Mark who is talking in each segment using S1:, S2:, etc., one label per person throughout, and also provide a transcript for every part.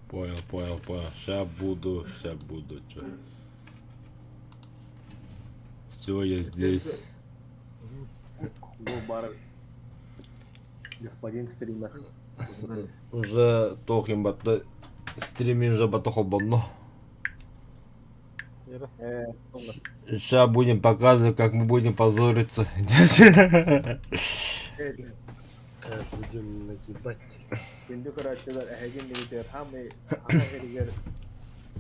S1: Понял, понял, понял. Ща буду, ща буду. Чё. Все, я здесь.
S2: Бу бар господин стример.
S1: Уже тоқин батты стримин уже батты холбонно. Сейчас будем показывать, как мы будем позориться.
S3: Будем нагибать.
S2: Күндү көрөөччүлэр эһиги иннигитигэр хаамый Саха сиригэр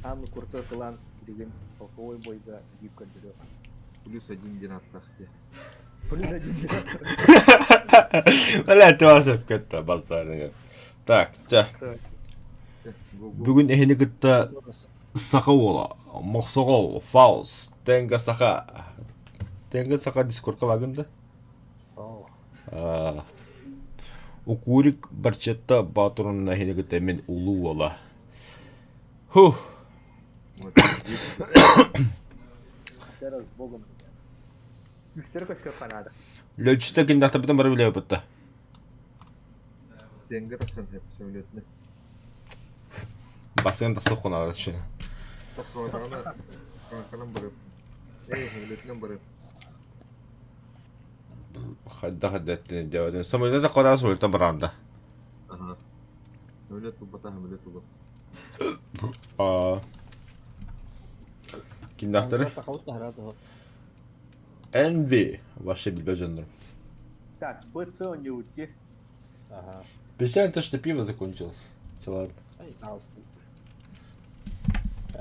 S2: хаамый крутой клан билигин полковой бойга биир көрдөрүө.
S4: Плюс один диэн ааттаах дии.
S2: Плюс один
S1: Бля, ты вас кытта базарыҥа. Так, чэ. Бүгүн эһини кытта Саха уола, Мохсоҕол, Фауст, Тенга Саха. Тенга Саха дискорка багын да? Укурик Барчетта Баатурунна эһини кытта мин улуу уола. Хух.
S2: С Богом. Үстері көшкө наада.
S1: Лөчүстэ киндахтарбытын бары билэбит
S4: Тенге тахсан самолетны.
S1: Басын тахса хонаада түшүн.
S4: Тахсыбатаҕына канканан барып. Эй, самолетынан барып.
S1: Хайда хайда диэбэтин. Самолета хонаада самолеттан бараанда.
S4: Ага. Самолет тубата, самолет туба.
S1: Аа. Киндахтары? Envy. Вообще билбэт дьоннорум.
S2: Так, БЦ не уйти.
S3: Ага.
S1: Печально то, что пиво закончилось. Все, ладно.
S3: Ай, алыстым.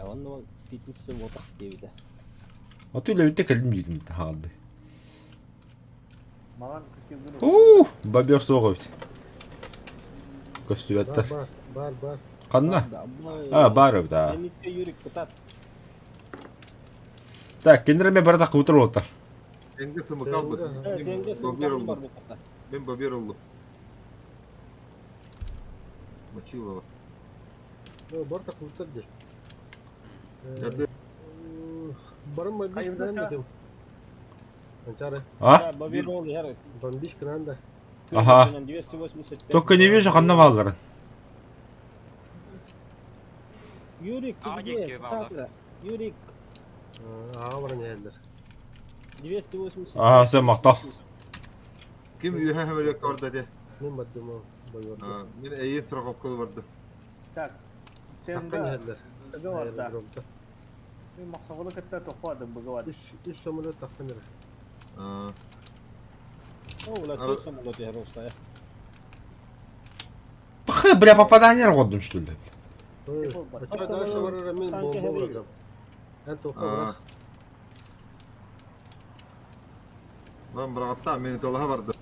S3: Онно фитнес буотах диэбитэ.
S1: А ты үлэбитте кэлдим диитим хаалды.
S2: Маған күтүгүн
S1: Уу, бобер суох эбит. Көстүбэттэр.
S3: Бар, бар, бар.
S1: Ханна? А, бар эбит, аа.
S3: Эмитке Юрик кытат.
S1: Так, кинилэр эмиэ бары таххыбытар уолаттар.
S4: Тенге сымыкалбыт.
S3: Тенге
S4: Бобер
S3: сымыкалбыт бар
S4: оллум.
S3: буката.
S4: Мин бобер оллум. Мочилова.
S3: Бар таххыбыттар дии.
S4: Яды.
S3: Барым бомбишь кынан да.
S1: А?
S3: Бомбишь кынан да.
S1: Ага. Только не вижу ханна баалларын.
S3: Юрик, ты где? Юрик.
S5: Аға баран иһэллэр.
S3: 280.
S1: Ага, все, махтал.
S4: Ким үһэ самолетка барда де.
S5: Мин бардым ол бойуорга.
S4: Мин эйин страховкалы барды.
S2: Так,
S5: Хаккан
S2: сен
S5: иһэллэр.
S2: да барда.
S5: Аэродромта.
S2: Мен мақсағылы кытта тоқпадым бұғы
S5: Үс үс самолет таххан эрэ.
S1: Пх, бля, попадание годным, что ли?
S5: Ой, Оччо дальше барара мин бомба бырагам. Эн туохха бырах.
S4: Мен бырағатта мен толаха барды.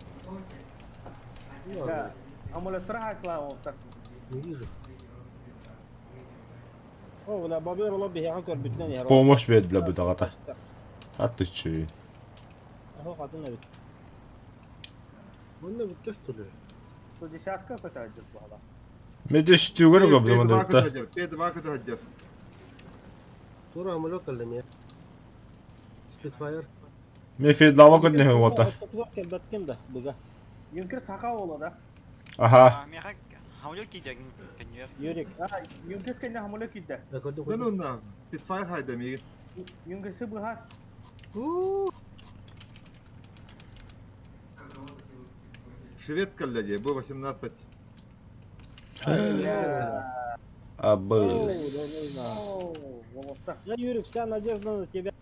S2: Да. Амулеттар хаклаа так.
S5: Не вижу.
S1: Помощь для быдагата. А ты че?
S5: Манна бүттэ что ли?
S2: 110-ка көтәдір бұғала.
S1: Медеш түгөр көбү мында.
S4: П2 көтәдер.
S5: Тура самолет кэллэ эмиэ. Спитфайр.
S1: Мен федлава көтнө уота.
S2: Юнкер сақа ола да.
S1: Ага.
S6: Миэхэ хамлю киидэ көннүөр.
S3: Юрик.
S2: А, Юнкер кэнне хамлю киидэ.
S5: Көрдүм
S4: Мен
S5: көрдүм.
S4: онна Спитфайр хайда миги.
S2: Юнкерси быха.
S4: Швед кэллэ Б18.
S1: Абыс.
S3: Юрик, вся надежда на тебя.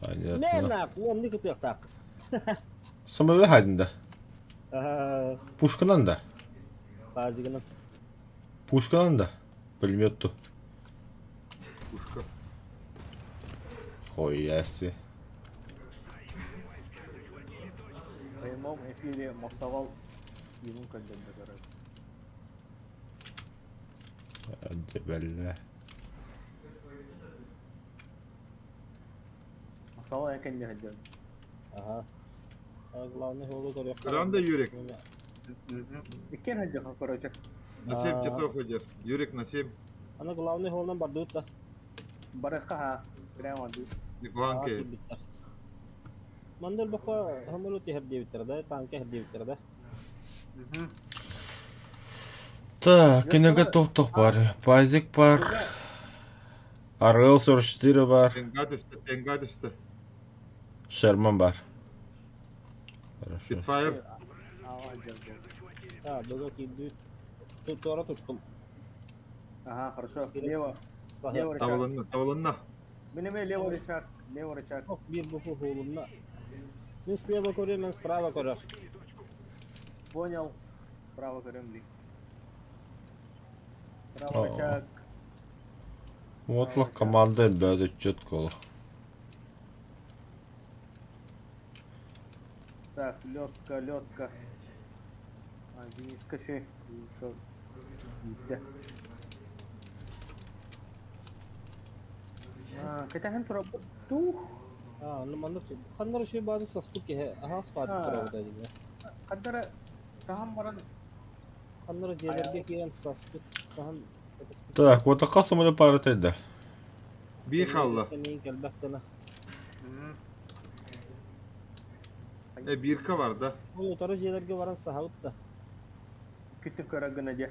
S1: Понятно.
S3: Мена, он не так.
S1: Самолет хайдында. Пушканан да.
S3: Пазигынан.
S1: Пушканан да. Пулеметту.
S4: Пушка.
S1: Хуя себе.
S2: В прямом эфире Мақсағал Юнкер көндөнді короче.
S1: Дебелле.
S2: Мақсағал әкенде хәдден.
S3: Ага. Главный холу көрөк.
S4: Гранда Юрик.
S2: Иккен хәдден короче.
S4: На 7 часов идет. Юрик на 7.
S3: Ана главный холунан бардыбыт да.
S2: Барыахха ха. Прямо ду.
S4: Николанке.
S3: Киирбиттэр. Манна өлбөххө самолет иһэр диэбиттэрэ да, танка иһэр диэбиттэрэ да.
S1: Так, кинигэ туох-туох бар? Пазик бар. Арыл 44 бар.
S4: Тенга түстэ, тенга түстэ.
S1: Шерман бар. Хорошо.
S4: Spitfire.
S3: А, быга киирдибит. Туора туттум.
S2: Ага, хорошо. Лево. Лево рычаг.
S4: Табылынна, табылынна.
S2: Мин эмиэ лево рычаг. Лево рычаг.
S3: Ох, биир бу хуһуулунна. Мин слева көрүөм, мен справа көрөр.
S2: Понял. Справа көрөм дии. Справа рычаг.
S1: Вот лох команда элбээдэ четко олох.
S2: Так, лётка, лётка. А, зенитка ши. Зенитка. Биирдэ. А, кэтэһэн турабыт дуу?
S3: А, ну маннык ханнара үчүгэй баады саспыт киһи аһаас баады турабыта дии.
S2: Ханнара таһан баран
S3: Ханнара дьиэлэргэ киирэн саспыт саһан
S1: Так, вот хас самолет пара тайда.
S4: Биир хаалла.
S3: Кэнниин кэлбэх гына.
S4: Э, бирка бар да.
S3: Ол утары дьиэлэргэ баран саһабыт да.
S2: Күтүк көрө гына дьэ.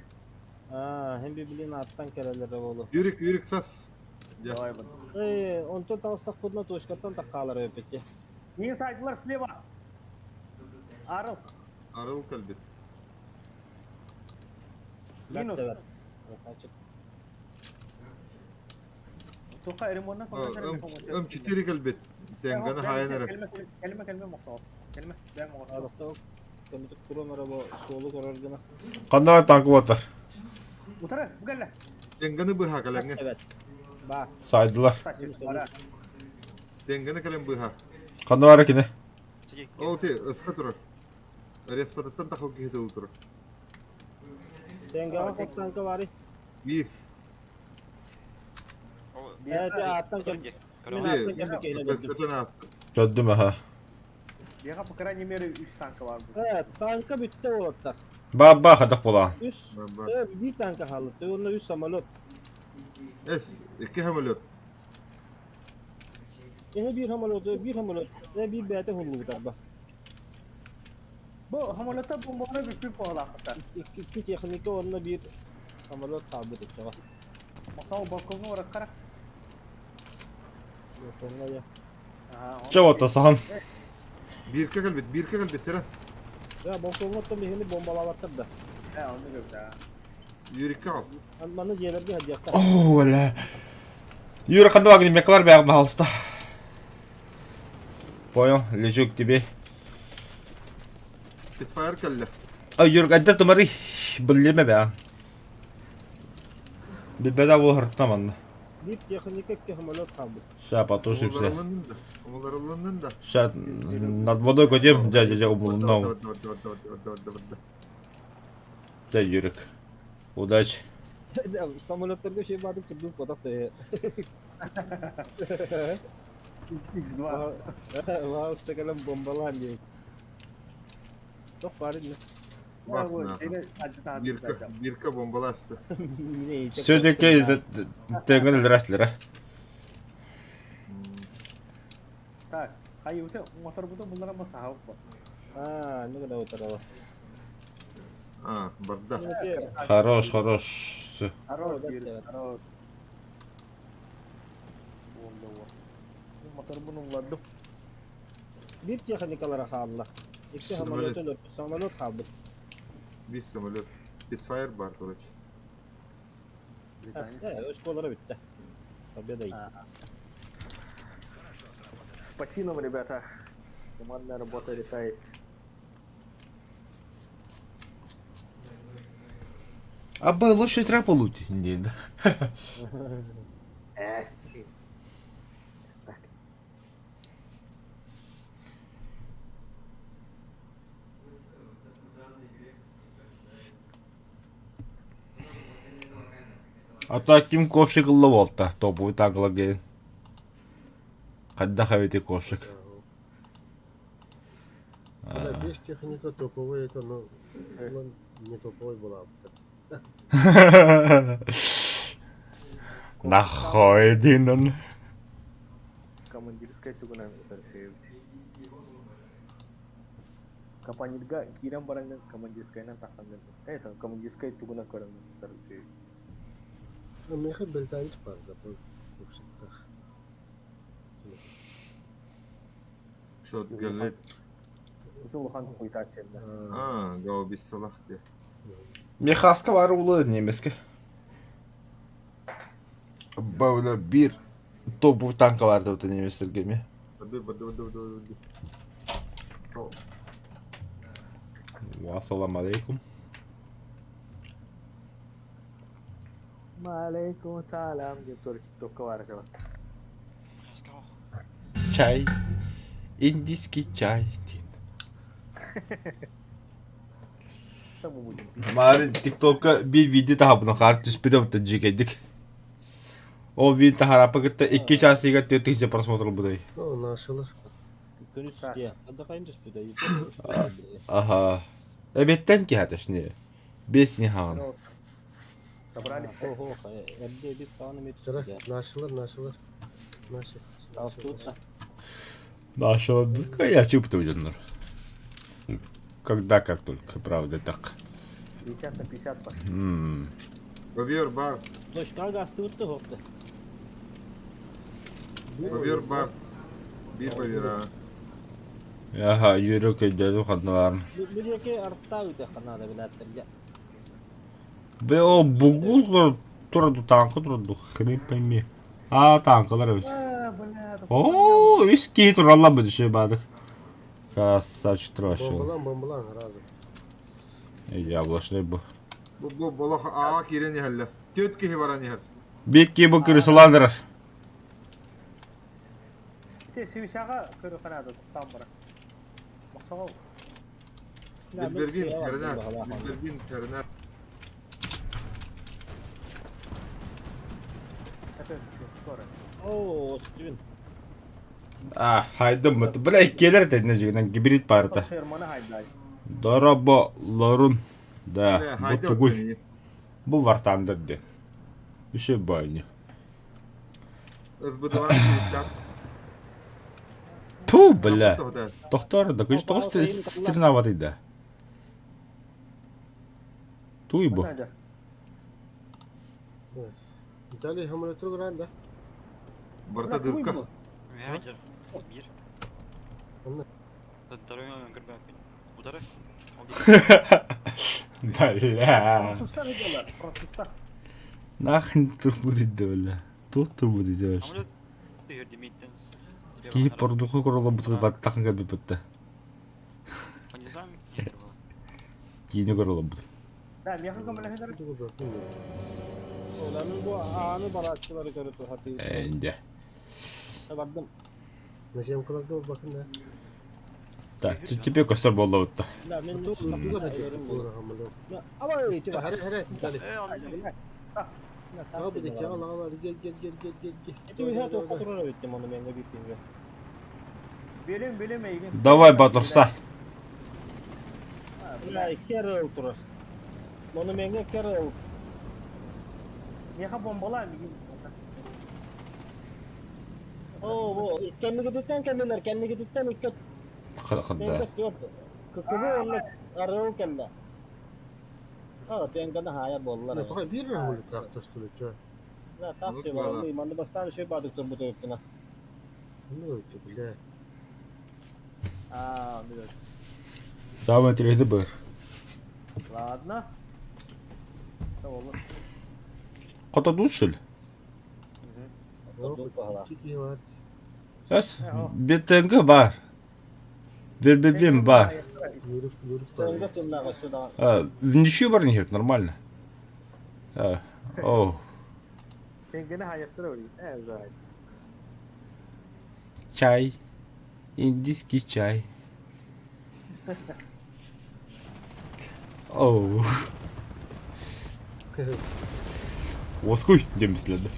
S3: Аа, һин билин аттан кэлэллэрэ буолуо.
S4: Юрик, Юрик сас. Дьэ.
S2: Давай вот.
S3: Э, онтон таҕыстахпытына точкаттан таххаалар эбиппит.
S2: Мин сайдылар слева. Арыл.
S4: Арыл кэлбит.
S2: Минус.
S3: Красавчик.
S2: Туха ремонтна
S4: М4 кэлбит. Тенганы хаайан эрэ.
S2: Кэлмэ кэлмэ мохсоо. Кэлмэ. Бэм оҕото.
S3: Алохтоох көмүтүк туран эрэ бу суолу көрөр гына.
S1: Ханна танка буолар?
S2: Утары, бу кэллэ.
S4: Тенганы быһа кэлэҥҥэ.
S3: Evet. Баа.
S1: Сайдылар.
S2: Бара.
S4: Тенганы кэлэн быһа.
S1: Ханна бара кини?
S4: Ол ти ыска турар. Респататтан тахыл киһи тылы турар.
S3: Тенгаҕа хас танка баарый?
S4: Биир.
S3: Ээ, ааттан кэл. Мин ааттан кэлбит киһини көрдүм.
S4: Көтөн ааспыт.
S1: Көрдүм аха.
S2: Биэха, по крайней мере, үс танка бар бу.
S3: Ээ, танка бүттэ уолаттар.
S1: Ба-ба хадах буолаҕын.
S3: Үс, ээ, биир танка хаалла. Уонна үс самолет.
S4: Эс, икки самолет.
S3: Эһэ биир самолету, биир самолет, ээ биир бэйэтэ уһуллубут арба.
S2: Бу самолетта бомбалары бүппүт буолаахпыттар.
S3: Икки, икки техника уонна биир самолет хаалбыт оччоҕо.
S2: Махтал балкоҥҥа бараххара.
S3: Балкоҥҥа дьэ.
S1: Чэ вот сахан.
S4: Бииркэ кэлбит, бииркэ кэлбит сэрэ.
S3: Дьэ, балкоҥҥа оттон биһигини бомбалаабаттар да.
S2: Ээ, оннук эбит аа.
S4: Юрикка аҕал.
S3: Маны дьиэлэргэ сылдьыахха.
S1: Оо, бля. Юра, ханна багын мекалар бэҕ баһалста. Понял, лечу к тебе.
S4: Спитфайр кэллэ.
S1: А, Юрка, айда тымары билиме бэҕ. Билбэдэ буол хартына манна.
S3: Биир техника икки самолет хаалбыт.
S1: Ща потушимся.
S4: Умуларылланнын да. Умуларылланнын да.
S1: Ща над водой кодим, дядя, дядя, умулунна. Дядя Юрик. Удачи.
S3: Самолеттарга şey баадык турдук потах да.
S2: X2.
S3: Ваалста кэлэн бомбалаан диэн. Тох баар иннэ.
S4: Бирка, бирка бомбаласта.
S1: Все-таки тэҥин өлөрөслөрө.
S2: Так, хайыбыты моторбуту булларан бу саһабыт бу.
S3: Аа, не гына утарала.
S4: А, барда.
S1: Хорош, хорош. Всё.
S2: Хорош, хорош. Моторбун уллардым.
S3: Биир техникалара хаалла. Икки самолет өлөрбүт, самолет хаалбыт.
S4: Биир самолет. Спитфайр бар, короче.
S3: Э, школара бүттэ. Победа
S2: Спасибо, ребята. Командная работа решает.
S1: А бы лучше треба получить, не да. А так ким ковшик ылла буолта, тобуй тагыла Хайдах эбити ковшик?
S5: Бля, без техника топовый это, но он не топовый была.
S1: Нахуй динон.
S2: Командирскай тугунан ытар Капонирга киирэн бараҥҥын командирскайынан тахсаҥҥын э командирскай тугунан көрөҥҥүн ытар
S5: Миэхэ британец баар да бу курсиктаах.
S4: Шотгалет.
S2: Ити улахан хуйтааччы
S4: Аа, гаубиссалах диye.
S1: Мехаска бар улы немецке. Бабына bir топовый танка бар да немецтерге ме.
S4: Барды, барды, барды, барды, барды. Сол.
S1: Ассалам алейкум.
S2: Малейкум салам диэн туора тиктокка баар этэ.
S1: Чай. Индийский чай диэн. Маарын тиктокка биир видео таһабына хаар түспүтэ бутта дьиикэйдик. Ол видео таһараппа кытта икки час иһигэр 4000 просмотр ылбытай.
S5: Ну, нашылар.
S3: Күнүс дии. Адахайын түспүтэ.
S1: Аха. Эбиэттэн киһи точнее. Бес не хаан.
S2: Собрали.
S3: Хо-хо, эрдэ эбит саҕана эмиэ
S5: Сыра,
S3: түспүтэ.
S5: нашылар, нашылар. Наши.
S3: Таҕыстыбыт
S1: Нашего я чупта дьоннор. Когда как только, правда так.
S2: 50 на 50 пошли.
S1: М.
S4: Бобер бар,
S3: Точкаҕа гаастыбыт да суохта.
S4: бобер бар. Бир бобер, а.
S1: Аха, юрок өйдөөдүм ханналарын.
S3: Бу диэки артаа үтэх наада билээттэргэ.
S1: Бе ол бугул тураду танка тураду хрен пойми. А танкалар эбит.
S2: А, бля,
S1: О, үс киһи тураллар бу деше бадык. Красавчик вообще.
S5: Бомбалан, бомбалан, разу.
S1: Яблочный бу.
S4: Бу бу болох аа киирэн иһэллэр. Түөрт киһи баран иһэр.
S1: Бикки бу крысаландыр.
S2: Те свечаға көрі қанады тоқтан бара. Мақсағау.
S4: Билберген тэринэр, Билберген тэринэр.
S2: Это скоро.
S3: Оо, Стивен.
S1: А, хайдым бу. Бля, иккиэлэр этэ жигинен гибрид парта.
S2: Шерманы хайдай.
S1: Дорабо лорун. Да,
S4: Бля,
S1: бу
S4: хайда
S1: тугуй.
S4: оттон
S1: Бу вартандыр де. Үше байны.
S4: СБ-2 киирдэ.
S1: Ту, бля.
S4: Тоһда.
S1: Доктор, да күч тоғыз стрина да. Туй бу.
S5: Виталий самолет гранда.
S4: Барта дырка.
S6: Мехаджер. Мир.
S5: Онно.
S6: Здоровье көрбөппүн. Удары.
S1: Бля.
S2: Француздар делар, француздар.
S1: Нахрен турбу дейді, бля. Тут турбу дейді вообще.
S6: Самолет тыгыр демейтен.
S1: Киһи пордуху короло бутыл баттахын кәбі бітті.
S6: Понизам.
S1: Киini короло бутыл.
S2: Да, меха көмөлөһөнөр.
S3: Оларның бу ааны барааччылары көрө тухаты.
S1: Энде.
S3: Бардым.
S5: Наземкаларга bakın да.
S1: Так, тебе костер болды бітті.
S3: Да, мен
S5: Тугар
S3: Абай, тиба.
S5: Хара, хара, Виталий.
S6: Э,
S5: Аға bir de al al al gel gel gel gel gel gel.
S3: Эти үһэ тоққа турар эбиттим оны менге биттинге.
S2: Белем, белем эйген.
S1: Давай, Батурса.
S3: Бля, керл турар. Мону менге керл.
S2: Меха бомбала мигин.
S3: О, бу кеннигититтен келдилер, кеннигититтен икки
S1: Қында.
S3: тенкес дип. Көкүбү онны арыл келди. А, тенганы хая боллар.
S5: Тоқай bir rahmet taqtır чё.
S3: Да, таксы бар, манды бастан шөй бадык тур бу төккүнө.
S5: Ну это бля.
S2: А, ну
S1: Самый интересный был.
S2: Ладно. Ол.
S1: Қота душ, что ли?
S5: Кики бар.
S1: Эс, БТНГ бар. Бер-бер-бер бар.
S5: Yürüp yürüp бар.
S3: Тенге тыннагысы да.
S1: А, в ничью бар нет, нормально. А, о,
S2: Тенгени хаяктыр өлүй. Э, зай.
S1: чай. Индийский чай. Оу. Оскуй, демиследі.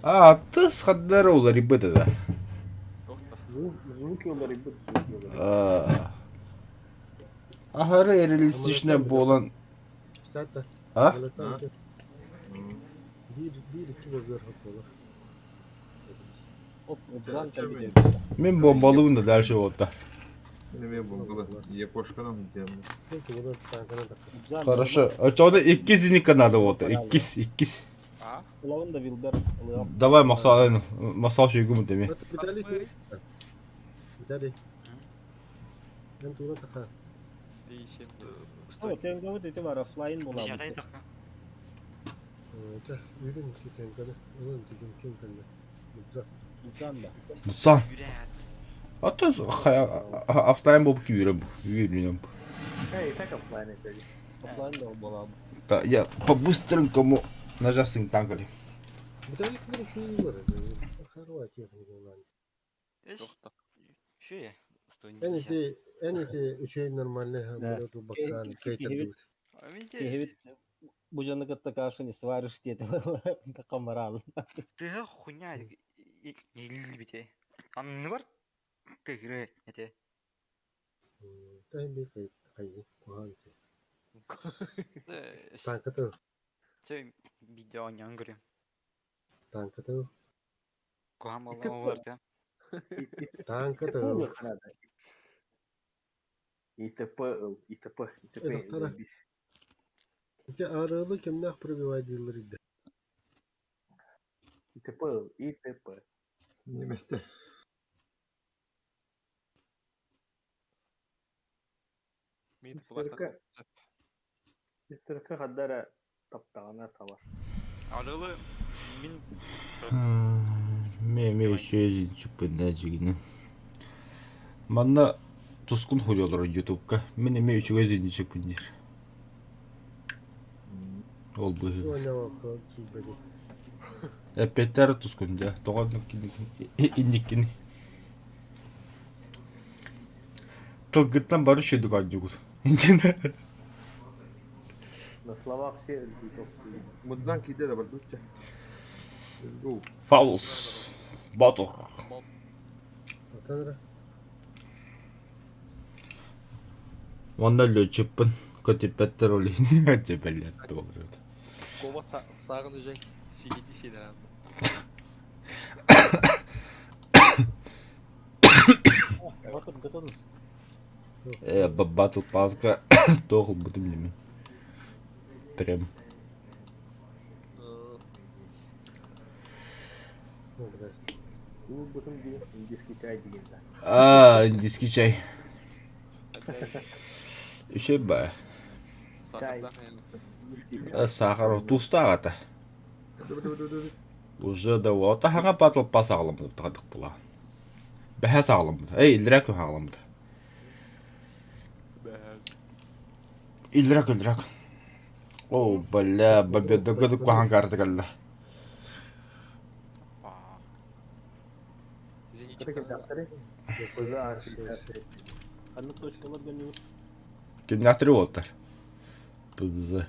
S1: А, ты сходдара улари да.
S2: Звуки олар, звуки олар.
S1: А. Аһары реалистичнай буолан А? Мин бомбалыыбын да дальше буолта. Хорошо. Очоҕуна иккис зенитка надо буолта. Иккис, иккис. Давай Махсал, Махсал шүйгүмүт эми.
S3: Тенговут ити бар офлайн буолабыт.
S1: Мусан. Ото офлайн буолбут күүрэ бу. Үүрүнэн бу.
S3: Офлайн да буолабыт.
S1: Та я по-быстренькому нажасың танкали.
S5: Эн ити эн ити үчүгэй нормальный баккаан кыайтардыбыт.
S3: Киһибит бу дьону кытта кашу не сваришь диэтэ хамараал.
S6: Тыһа хуйня илбите. Анныбар тыгыры этэ.
S5: Таһын би хайы куһаан ити. Танкаты.
S6: Видео оонньоон көрүм.
S5: Танкаты.
S6: Куһаан буолла да.
S5: Танкаты.
S2: ИТП ИТП ИТП
S5: Ити арыылы кимнээх пробивайдыыллар идэ?
S2: ИТП ИТП.
S4: Немецтэр.
S2: Мистерка хаддара таптаҕына табар.
S6: Арылы мин
S1: Ме еще чуппында дьигинен. Манна тускун хуйолор ютубка. Мин эме үчүгэй зинчикпин диир. Ол быһыы. Эппиэттэр тускун дьэ. Тоҕо инниккини. Тылгыттан бары үчүгэй оонньуугут.
S2: На словах все өлбүт
S4: Мудзан киирдэ да бардучча. Let's go.
S1: Фаус. Ботур. Уонна лүөччүппүн көтүппэттэр ол иһин дьэбэллэтти олорут.
S7: Кова сааҕын уже сигити сиэнэрэн.
S1: Э, батл паска туох ылбытым билимин. Прям.
S2: Ылбытым диэн индийский чай диэн да.
S1: А, индийский чай. Үчүгэй баа. Сахар туустаах ата. Уже да уота хаҥа батл пас аҕаламмыт тахадык була. Бэһэ саҕаламмыт. Эй, иллэрээ күн хаҕаламмыт. Иллэрээ күн, иллэрээ күн. О, бля, бабедога куһаҕан карта кэллэ.
S3: Ханнык точкалар гөннүбүт?
S1: Кимнээхтэри уолтар? ПЗ.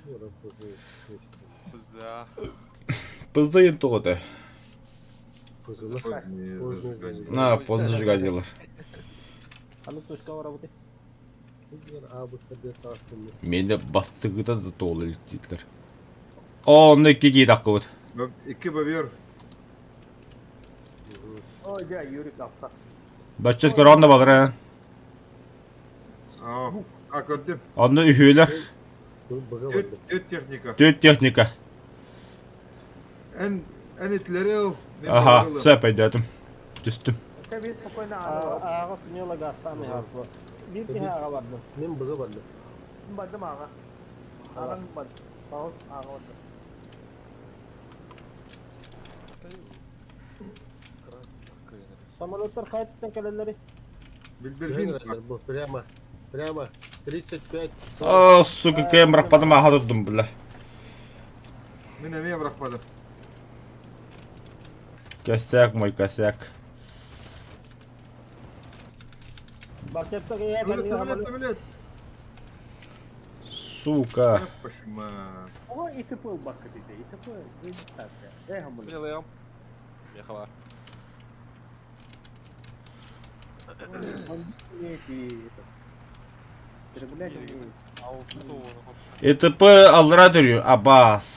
S1: ПЗ диэн туох этэ? На, поздно зажигать
S3: Ханнык точка барабыты?
S1: Мені бастыгыта да тоол иликтиилэр. Оо, онно икки киһи таххыбыт.
S4: Икки бобер.
S2: О, дьэ, Юрик апсас.
S1: Баччат көрөҕүн да балара.
S4: А, көрдүм.
S1: Онно үһүөлэр.
S4: Түт техника.
S1: Түт техника.
S4: Эн эн итлери ыл.
S1: Аха, сөп өйдөөтүм. Түстүм.
S3: Ааҕа смело газтаан иһэр Биир киһи ааҕа бардым.
S5: Мин быга бардым.
S2: Бардым ааҕа. Ааҕан бардым. Ааҕа бардым.
S3: Самолеттар хайаттан кэлэллэри?
S4: Билбирхин.
S5: Прямо, прямо. 35.
S1: О, сука, кэм бырахпатым ааха турдум, бля.
S4: Мин эмиэ бырахпатым.
S1: Косяк мой косяк.
S3: Барчатта я
S4: Самолет, самолет, самолет.
S1: Сука.
S4: Пошма.
S2: О, ИТП ылбакка дии, ИТП регистрация. Эх,
S7: Милыам. Мехала.
S2: Истреблять умеют.
S1: ИТП аллара төрү Абас.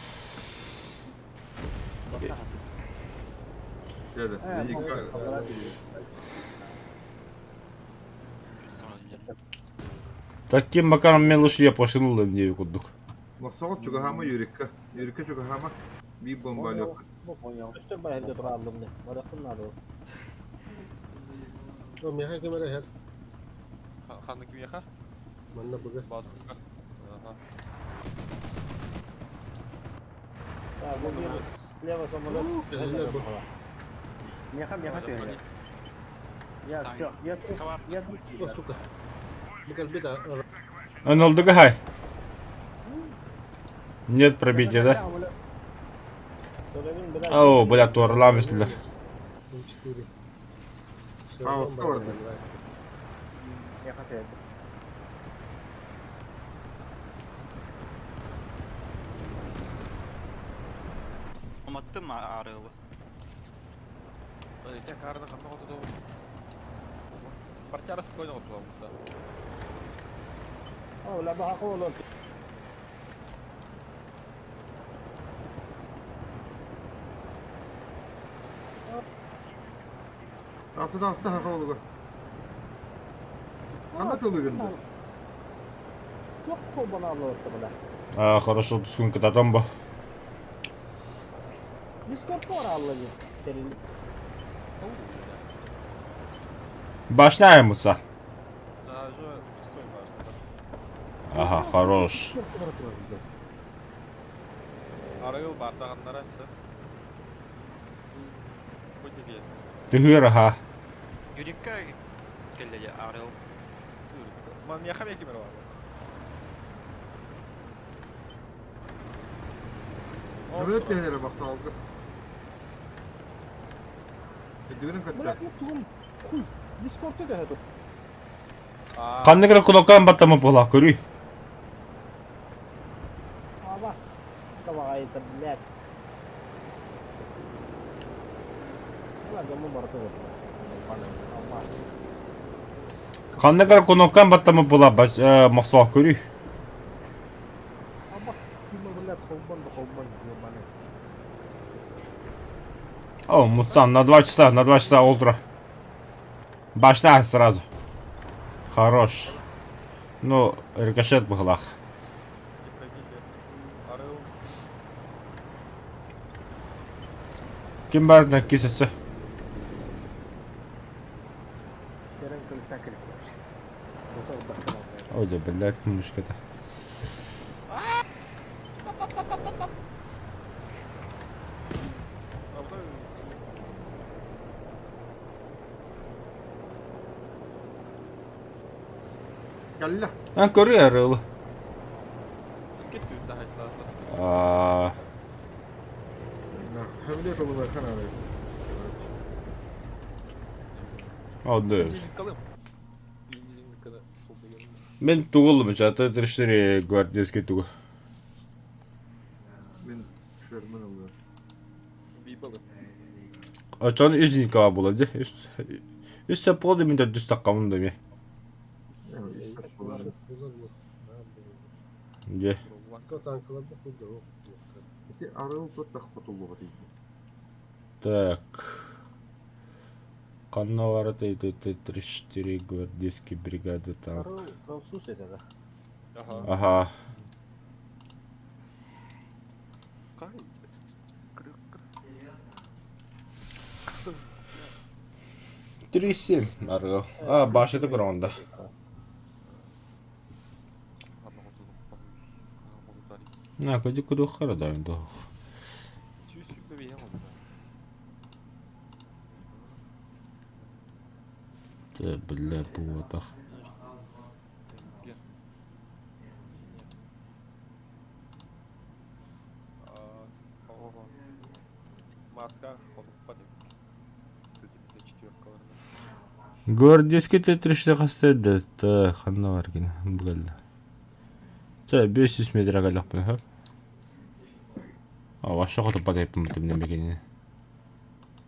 S4: Деді,
S1: Таким макаром мен лучше я пошел не курдук.
S4: Мохсоҕот чугаһаама Юрикка. Юрикка чугаһаама. Биир бомба алыахха.
S2: Понял.
S3: Көстөр баар эрдэ турааллым не. Барыахпын наада.
S5: О, миэхэ ким эрэ иһэр.
S7: Ханна кимиэхэ?
S5: Манна быга.
S7: Баатырга. Аха.
S3: Так, бу биир слева самолет.
S5: Кэллилэр бу.
S2: Меха, меха ты. Я все, я тут, я тут.
S5: О, сука. Бу кэлбит а-
S1: Аналдыга хай. Нет пробития, да?
S3: Төлөбүн бля.
S1: О, бля, туоралаам истилэр.
S5: М4.
S4: Пауска барда.
S2: Меха ты.
S6: Уматтым арыылы.
S7: Ити карны ханна оту. Партияра спокойно оту да.
S3: О, ла баха олор.
S4: Алтыда алта хаха олуга. Ханна сылыгын бу?
S3: Туох холбонааллар бля.
S1: А, хорошо, түскүн кытатан бу.
S3: Дискорд бараалла дии. Тэрил.
S1: Башня Муса.
S7: Да, же стой важно.
S1: Ага, хорош.
S7: Арыгыл бардағаннара сен. Бу тебе.
S1: Тыгыр, ага.
S6: Юрикка келле арыл.
S7: Ман меха меки бар.
S4: Нөмір тәһәрі бақсалғы. Өдігінің
S3: Бля,
S4: көтті.
S3: тугум хуй. Дискордка төһө тут.
S1: Ханнык эрэ кнопканы баттаммыт буоллах көрүй.
S3: Абас давай это, блядь. Бля, дьоммун барыта Абас.
S1: Ханнык эрэ кнопканы баттаммыт буоллах мохсоох көрүй.
S2: Абас, кима, блядь, холбан да холбан, ебаный.
S1: О, Мусан, на два часа, на два часа утра. Башня сразу. Хорош. Ну, рикошет быһылаах.
S7: Не пробили. Арыл.
S1: Ким баарынан кис өссө.
S2: Терен кылыктан келип короче. Мотор башкан албай.
S1: Ой, да, блядь, мушката.
S4: Кәллі.
S1: А, көрүй арылы.
S7: Икки түнде хайтлаата.
S1: А,
S4: Хөмілет олы байқан ары.
S1: о, да.
S7: Калым. Бензин
S1: Мен тугулым, жаты 34 гвардейский тугу.
S4: Мен шермен олы.
S7: Бибалы.
S1: Очон үз никова була ди. Үс үс полды мен дүс таққамын да мен. Де.
S5: Танкалар бу курда.
S4: Ити арыл тут тахпатулуға дейді.
S1: Так. Канна барат Т-34 гвардейский бригады танк.
S3: Арыл француз это да.
S7: Ага.
S1: Ага.
S7: Кай.
S1: 3-7 арыл. А, башыты көргөндө. На, көдү көдү харада инде. Та, бля, буотах.
S7: Маска, ходуп 54
S1: Гвардейский Т-34 хастайды. Та, ханна бар екен. Бүгілді. Та, 500 метр ағайлақпын, ха? А, вообще хотып батайыппын бітім немекеніне.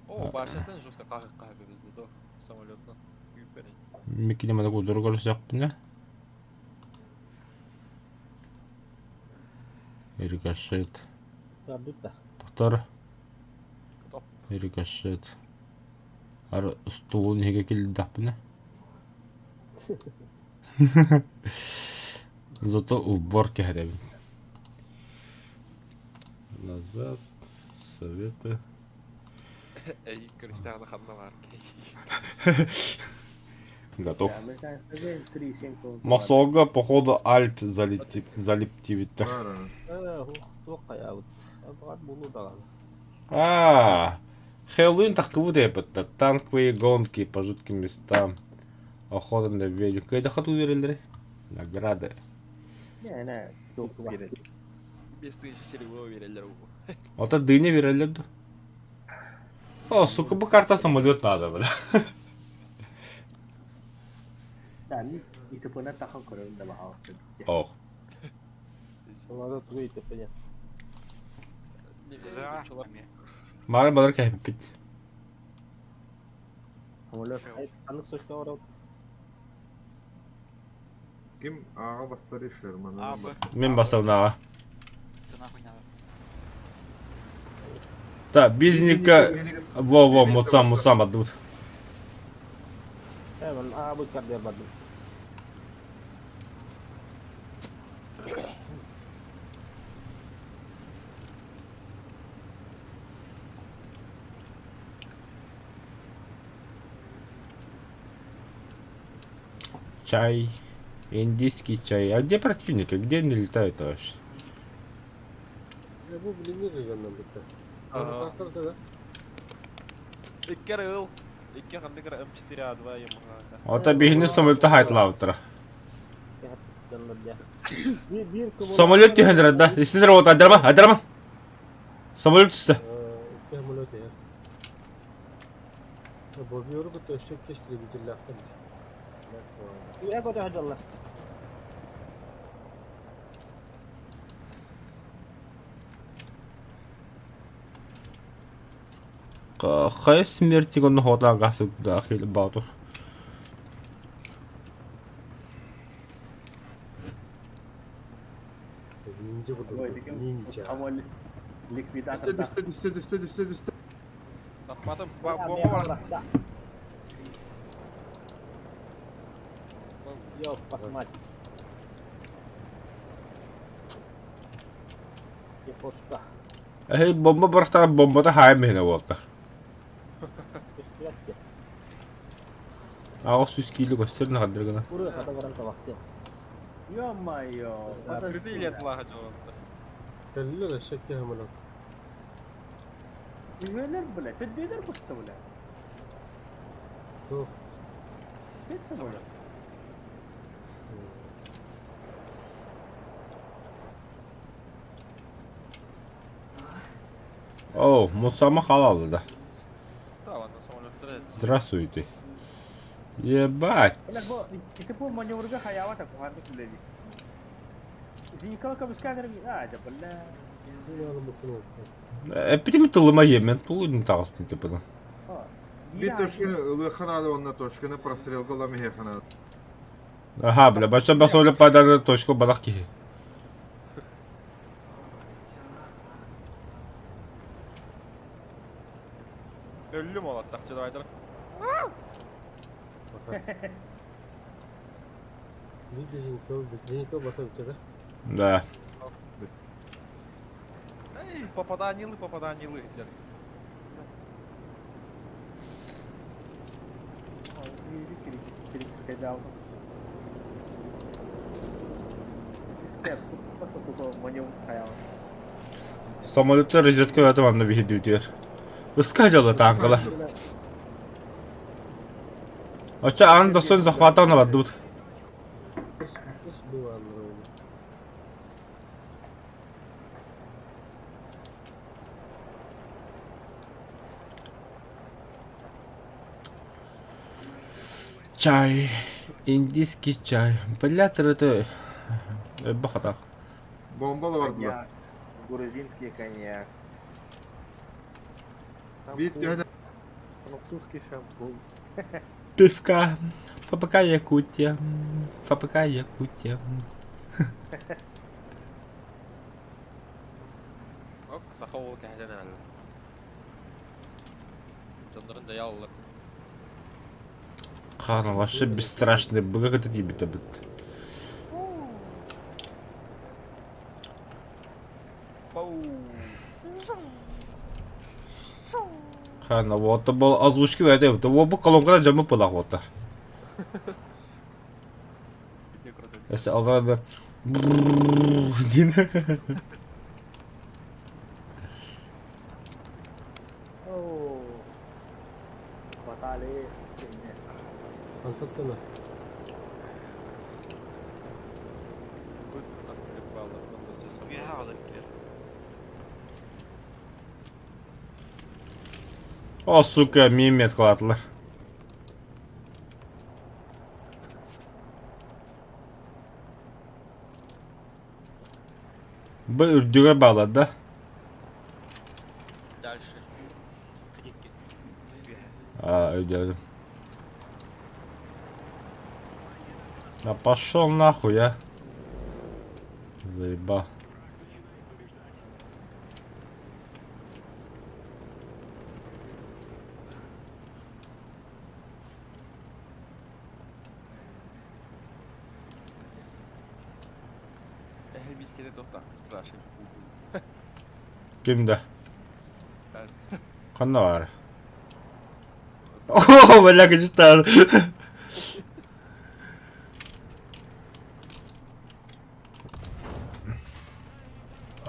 S7: О, башатын жестко қағық қағып бізді то самолеттан. Күйіп берейін.
S1: Мекене мана кулдуру көрсөкпүн, э? Рикошет.
S3: Көрдүк да.
S1: Тохтор.
S7: Топ.
S1: Рикошет. Ар столун иһигэ киллэрдэхпинэ. Зато убор кэһэрэбин. Назад. Советы.
S7: Эй, көрүстэҕинэ ханна баар
S1: Готов. Мосолга, походу, Альп залиптивиттер.
S3: Туох хайаабыт. Баҕар булуу даҕаны.
S1: А, Хэллоуин тахкыбыт эппиттэр. Танковые гонки по жутким местам. Охота на ведьм. Кайда хату верили? Награды.
S2: Не, не, туох биэрэр.
S7: 5000 серебро биэрэллэр уу.
S1: Ото дыня верили да? О, сука, бу карта самолет надо, бля.
S2: Да, ИТП-на тахан көрөрүн да баҕаласын.
S1: Ох.
S3: Солода тугу ИТП-не?
S6: За, эмиэ.
S1: Мары балар кэһэппит.
S2: Самолет.
S3: Ханнык сочка оҥоробут?
S4: Ким ааҕа бассары Шерманы.
S6: А, Б.
S1: Мин бассабынаҕа.
S6: Цена хуйня.
S1: Так, бизника... Во-во, мусам, мусам отдут.
S3: Эван, аабыт кардыар бардым.
S1: Чай. Индийский чай. А где противники? Где они летают вообще?
S5: Э, бу билиҥҥи кыганнан бүттэ.
S7: Ага.
S5: Ага. да?
S7: Икки арыл. Икки ханнык ара М4А2 ямаҕаата.
S1: Ото биһини самолета хайтылаабыттара.
S3: Дьоннор дьэ. Биир биир кыбылы-
S1: Самолет түһэн эрэр да. Истинер вот айдарма, айдарма. Самолет түстэ.
S5: Икки самолет иһэр. Бобиору кытта өссө икки истребителлээхтэр.
S3: Үөһэ көтө сылдьаллар.
S1: Хайа смерти онно хота гасык да хил баатур.
S5: Ниндзя курдук. Ниндзя.
S2: Самолет ликвидатор.
S4: Түстэ, түстэ, түстэ, түстэ, түстэ.
S7: Таппатым.
S3: Бля,
S7: Бомба бар.
S3: бырахта. Ёп, посмотри. Япошка.
S1: Эй, бомба бырахтара бомбата хаайым миһинэ буолта.
S3: Көстүбэт диэ.
S1: Аҕыс сүүс киилэ көстөр нахадыр гына.
S3: Куру хата баран табахтыам.
S2: Ё-моё.
S7: Открытый или отлага дьоҕурда.
S5: Кэллилэр өссө икки самолет.
S2: Үһүөлэр, бля, төрдүөлэр буста, бля.
S5: Туох.
S2: Төрт самолет.
S1: О, Мусама халалды да.
S7: Да, ладно, самолеттар.
S1: Здравствуйте. Ебать.
S2: Бля, бу ити бу маневрга хайаабат куһааннык үлэлиир. Зиникала көмүскээн а, дьэ, бля.
S1: Эппитими тылыма емен тулуйдун таҕыстын типа.
S4: Биир точканы ылыахха наада уонна точканы прострелга ылам иһиэххэ наада.
S1: Аха, бля, бача басоле паданы точку балах киһи.
S7: Өллүм ол аттахчы давайдар.
S5: Пока. Видите, Зеникова, Зеникова бата бүттэ да?
S1: Да.
S7: Эй, попаданилы, попаданилы.
S1: Самолеттар разведка өтө манна биһи дүүтүөр. Ыска дьоло танкалар. Оча аан достон захватана бардыбыт.
S5: Ыс, ыс бывааннар
S1: Чай. Индийский чай. Бля, это... Бахатах.
S4: Бомба да бардылар.
S2: Грузинский коньяк.
S4: Биир түһэн
S2: Французский шампунь.
S1: Пивка. ФБК Якутия. ФБК Якутия.
S7: Оп, саха уол кэһэтэн эрэллэр. Дьоннорун дьайа аллар.
S1: Хана вообще бесстрашный быга кытта тиийбитэ бит. Хана вот был озвучки это вот бу колонкада жамып была вот. Если алганда диэн.
S5: Антон
S1: О, сука, мимет кылаатылар. Бу үрдүгэр баалар да?
S7: Дальше.
S1: А, өйдөөдүм. Да пошел нахуй, а. Заебал.
S7: Эһэ туохтаах страшный.
S1: Ким да? Ханна баар? О, бля, кычытаар.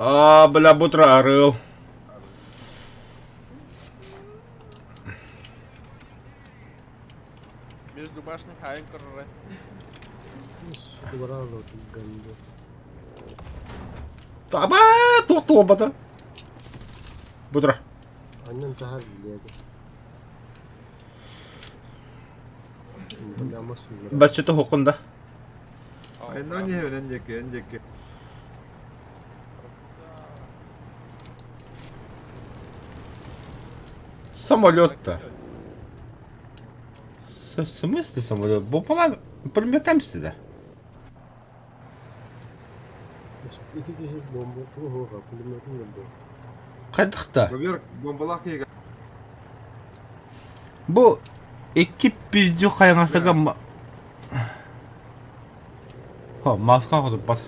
S1: А, бля, бутра арыл.
S7: Между башней хайын көрөрө.
S1: Таба, туох туолбата. Бутра.
S5: Аннан таһар билиэгэ.
S1: Баччата хоқун да.
S4: Айнан иһэбин эн диэки, эн диэки.
S1: Самолет-то. В смысле самолет? Бу була пулеметом сюда.
S5: Ити киһи бомба туһуга пулеметин бомба.
S1: Хайдахта?
S4: Бобер бомбалаах киһигэ
S1: Бу икки пиздюк хайаҥасага Ха, маска хотуппат.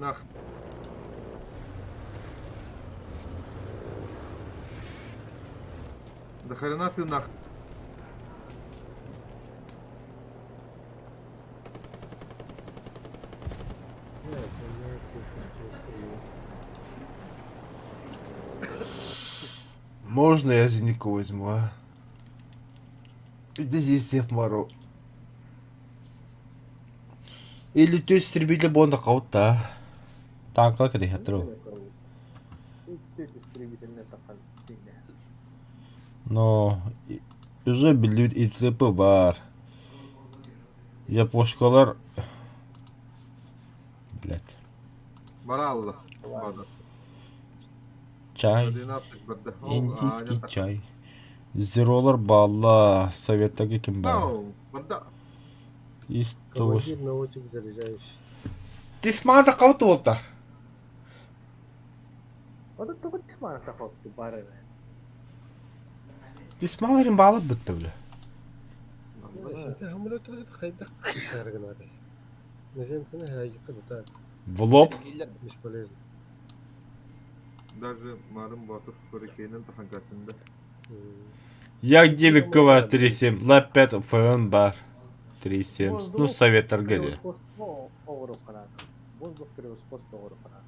S4: тыыннаах. Да хрена ты нах.
S1: Можно я зенику возьму, а? Иди всех мару. Или то истребитель бонда каута. Танкла кede хатро. Но уже билбит ИТП бар. Япошкалар Блять.
S4: Баралла. Бада.
S1: Чай.
S4: 12 барда.
S1: Индийский чай. Зеролар балла. Советтаги ким бар?
S4: Барда.
S1: Из того.
S5: Командир наводчик заряжающий.
S1: Тисмана каута болта.
S2: Ота тугу тисмана тахопты бар эбэ.
S1: Тисмаларын балы бітті бля.
S5: Самолет хайдах саргынады. Наземтini хайгы да
S1: В лоб.
S5: бесполезно.
S4: Даже Марын Батыр Хурикейнин таханкасында.
S1: Як 9 КВ 37, Ла 5 ФН бар. 37. Ну, совет РГД.
S2: Воздух превосходство оҕуруоххунаат.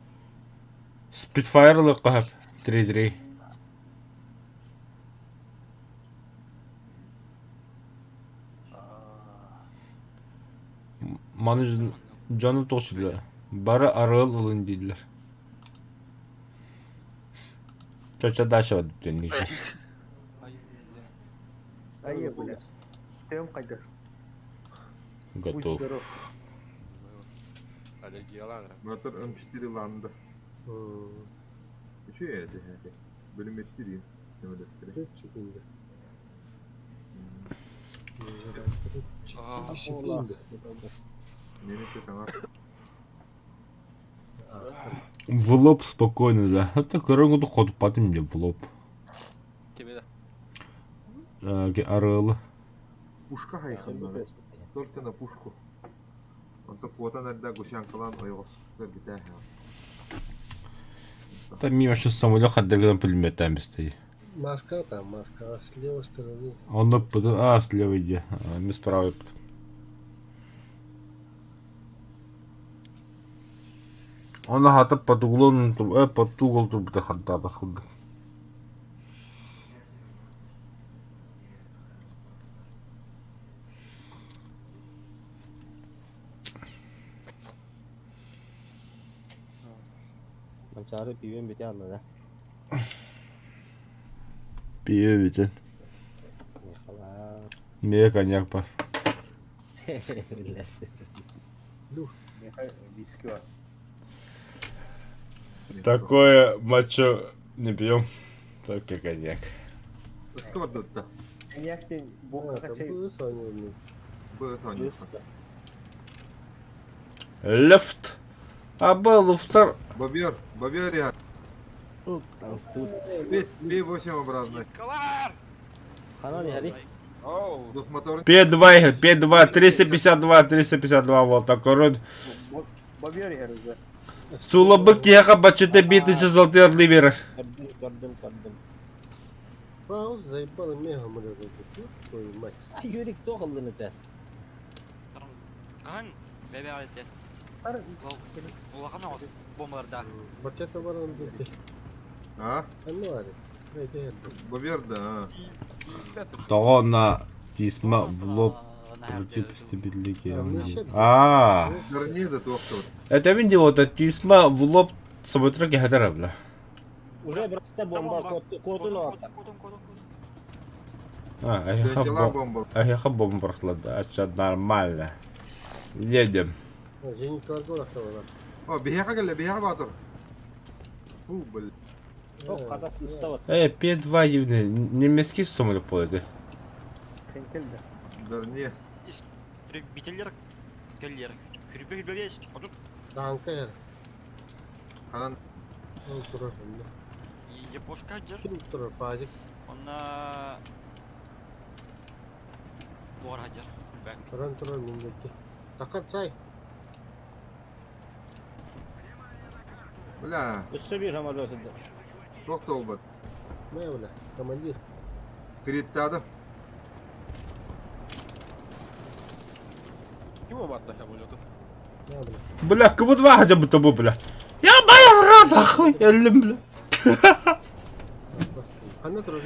S1: Спитфайрлы кахап 3-3. Маны дьону тоҕусуллар. Бары арыал ылын дииллэр. Чоча дальше диэн
S2: Айы бля. Төм хайдах. Будь
S1: Готов.
S2: здоров.
S7: Аллергиялаан.
S4: Батыр М4 ланды. Үчү эти. Бөлүметтирин. Нөмөдөттүрү.
S5: Төрт секунда. Секунды.
S4: Немец таҥар.
S1: В лоб спокойно, да. Это көрөҥ хотуппатым дьэ в лоб.
S7: Кими да?
S1: Арыалы.
S4: Пушка хайханнара. Только на пушку. Онто куотан эрдэ гусянкалаан ойоҕоско бүтээһэ.
S1: Там мимо что самолет хаддыргынан пулеметами стоит.
S5: Маска там, маска с левой стороны.
S1: Он а, слева иди, а, мы справа. Он хата под углом, под угол турбута ханта баскуды.
S3: Манчаары пиибэн бүтэ алла да.
S1: Пиэ бүтэн.
S3: Михала.
S1: Мие коньяк бар.
S2: Миэхэ виски бар.
S1: Такое мочо не пьем, только коньяк.
S4: Ыска бардытта.
S2: Коньяк диэн
S5: А,
S2: буокка
S5: там
S2: чэй
S5: было Соня.
S4: Б Соня.
S1: Лефт. А был втор.
S4: Бобер, бобер я.
S3: Тут.
S4: Б8 образный.
S6: Калар!
S3: Ханан иһэри.
S7: Оу!
S4: Двухмоторный.
S1: П2, П2, 352, 352, вот такой род.
S2: Бобер иһэр уже.
S1: Сулабык тиэхэ бачыта 5000 золотые орлы берер.
S3: Көрдүм, көрдүм, көрдүм.
S5: Пауз заебал мега мөлөг. Твою мать.
S3: А Юрик туох ыллын этэ?
S6: Хаһан бэбэ аҕалте. Улахан оҕус бомбалардаах.
S5: Бачата баран бити.
S4: А?
S5: Ну ари. Эй,
S4: Бобер да.
S1: Тоҕо на тисма в лоб А.
S4: Вернее да туохтор.
S1: Это мин вот тисма в лоб самотра кехатара бла.
S3: Уже бырахта бомба куотун оҕотта.
S6: Куотун, куотун, куотун.
S1: А,
S4: Дела бомба.
S1: а бомба прошла, да, а нормально. Едем.
S5: Зенитларга урахтабала.
S4: О, биһиэхэ кэллэ, биһиэхэ баатыр. Фу, бл.
S3: Ох, хата сыстабат.
S1: П2 евне, немецкий самолет полеты.
S2: Хенкел да.
S4: Вернее.
S6: Бителлер кэллер. Хүрбэ хүрбэ бес. Отут
S5: Танка эр.
S4: Ханан
S5: Ол турар.
S6: япошка дьэр.
S5: Ким турар пазик.
S6: Онна буор хадьар. Бэк.
S5: Туран турар миндекки. Такат сай.
S4: Бля,
S3: Өссө биир самолет сылдьар.
S4: туох толбат.
S5: Мэ бля, командир.
S4: Кириттаады.
S7: Ким обатта самолету?
S5: Мэ бля.
S1: Бля, КВ-2 хотя бы тобой, бля. Я бая в рот, охуй, эллим, бля.
S5: Ханна турар.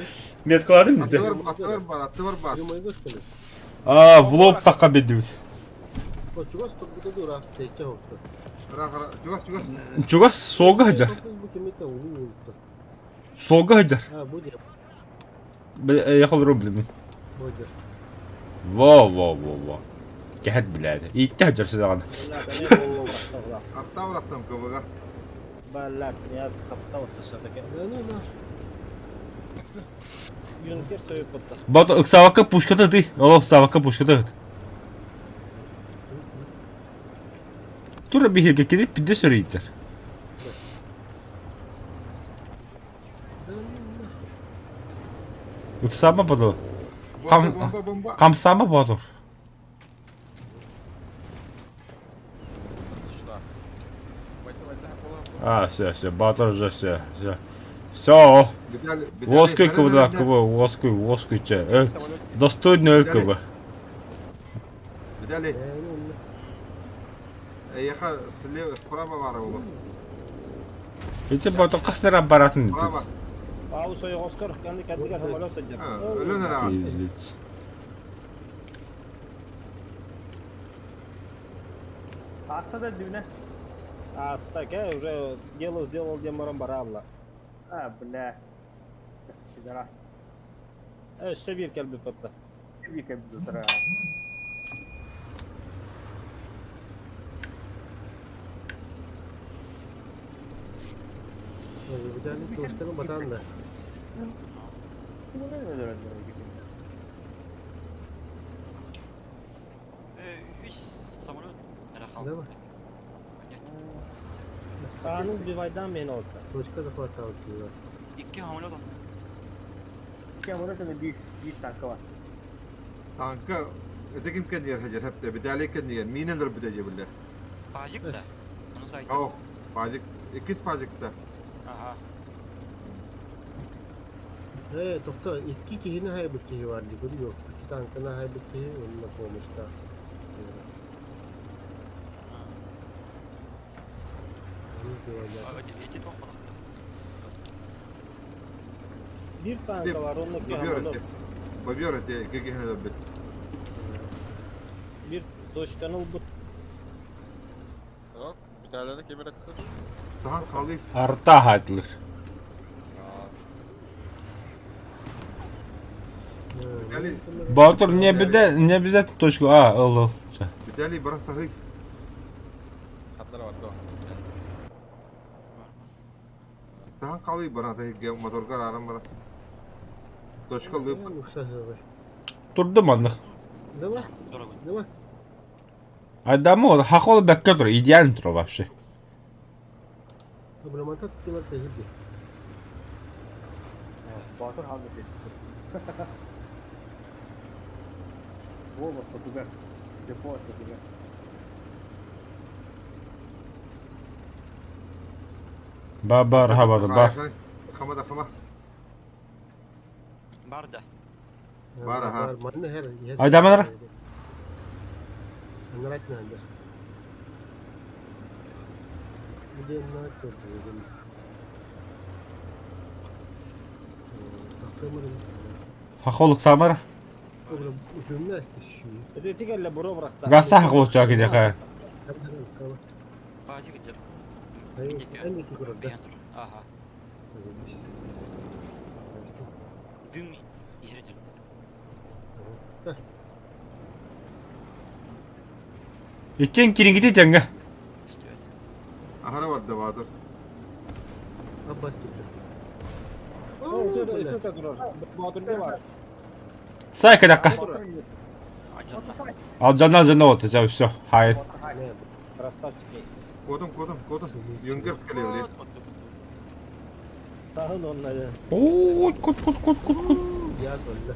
S1: Метка ладым, где?
S4: Аттыбар, аттыбар бар, аттыбар бар.
S5: Юмайга что ли?
S1: А, в лоб так обидевать.
S5: О, чугас турбута дура, тече хоста.
S4: Ра, ра, чугас, чугас.
S1: Чугас солга хаджар.
S5: Бу кимите улуу улутта.
S1: Солга хаджар.
S5: А, будет.
S1: Бля, я хол рубль, блин.
S5: Будет.
S1: Во, во, во, во. Кэхэт, блядь. Итте хаджар сыдаган.
S4: Аттаа урахтам кыбыга.
S3: Баллат, я таптал все-таки.
S5: Да ну на.
S3: Юнкер свою потта.
S1: Бат, ыксавакка пушката ты. О, савакка пушката. Тура бихерге киди пидде сөрүйтер.
S5: Да ну нахуй.
S1: Ыксама баду.
S4: Бомба,
S1: Кам-
S4: бомба, бомба.
S1: Камсама баду.
S7: Сюда. Войти, войти, пола.
S1: А, все, все, батыр уже все, все. Все.
S4: Виталий, Виталий,
S1: Воскуй
S4: ханан
S1: кыбыда,
S4: эрдэ.
S1: кыбы, воскуй, воскуй че. Достойный өлкөбө.
S4: Виталий,
S5: Да ну на.
S4: эйэхэ слева, справа баар буолуо.
S1: Ити батыр каснер аппаратын.
S4: Справа.
S3: Паус ойоҕоскор, кэнни кэннигэр самолет сылдьар.
S4: А, Өлөн эрэ.
S1: Пиздец.
S2: Ааста да дүүнэ.
S3: Ааста, кэ, уже дело сделал диэн баран бараабла.
S2: А, бля. Сидара.
S3: Өссө биир кэлбит потта.
S2: Вика бутара.
S5: Виталий, тусканы батан да. Давай.
S3: Сааны сбивайдан мен олта.
S5: Точка захвата var.
S6: Икки хамлет он.
S2: İki amına sana bir, bir tanka var.
S4: Танка это ким кэннигэр сылдьар хэптэ Виталий кэннигэр миинэн өлөрбүтэ дии биллэр.
S6: Пазик да. Ону сайт.
S4: Оох, пазик, иккис пазикта.
S6: Ага.
S5: Ээ, тохтоо, икки киһини хайбыт киһи бар дии, көрүө. Икки танканы хайбыт киһи, онно помощьтаах. Ону сбивайдаата.
S6: Эти туох балахта.
S3: Биир танка бар, онно икки
S4: Бобер
S3: хамлет.
S4: этэ. Бобер этэ, икки киһини өлөрбүт.
S3: Биир точканы ылбыт.
S7: Yok, bir tane кемер ettiler.
S4: Тахан халый.
S1: Арта хатлыр.
S4: Виталий,
S1: Батыр не беде, не обязательно точку А, ыл ыл. Всё.
S4: Виталий баран сахый.
S7: Хатlar var do.
S4: Тахан халый баран сахый моторгар арам баран. Точка лып.
S1: Турду маннык.
S5: Давай,
S6: Дорогой.
S5: давай.
S1: Адамы хахол бәккә тур, идеально тур вообще.
S5: Абрамата кимер тэһирди.
S2: Батыр hamleti. Вова, потугар. Депо, потугар.
S1: Ба бар хабады ба.
S4: Хама да хама.
S6: Бар да.
S4: Бар, аха.
S5: Манна хэр.
S1: Айдаманара.
S5: Анарат нанда. Уден на көрдү. Тахтамыр.
S1: Хахол самар.
S5: Обра үтүмнәс түшү.
S3: Это тигелле буро бырахта.
S1: Гаса хахол чак иде ха.
S6: Пазик идер.
S5: Энди көрдү.
S6: Ага. Дым иһирдер.
S1: Иккен кирингити теңге.
S4: Ахара бар да баатыр.
S5: Аббас түштү.
S3: Это турар. Батыр бар.
S1: Сай кадакка.
S6: Ажанна.
S1: Ал жанна жанна вот, все. Хай.
S3: Красавчики.
S4: Кодум, кодум, кодум. Юнгерс кэлиэри.
S3: Сахын оннары.
S1: Оо, кут кут кут кут кут.
S5: Я көрдү.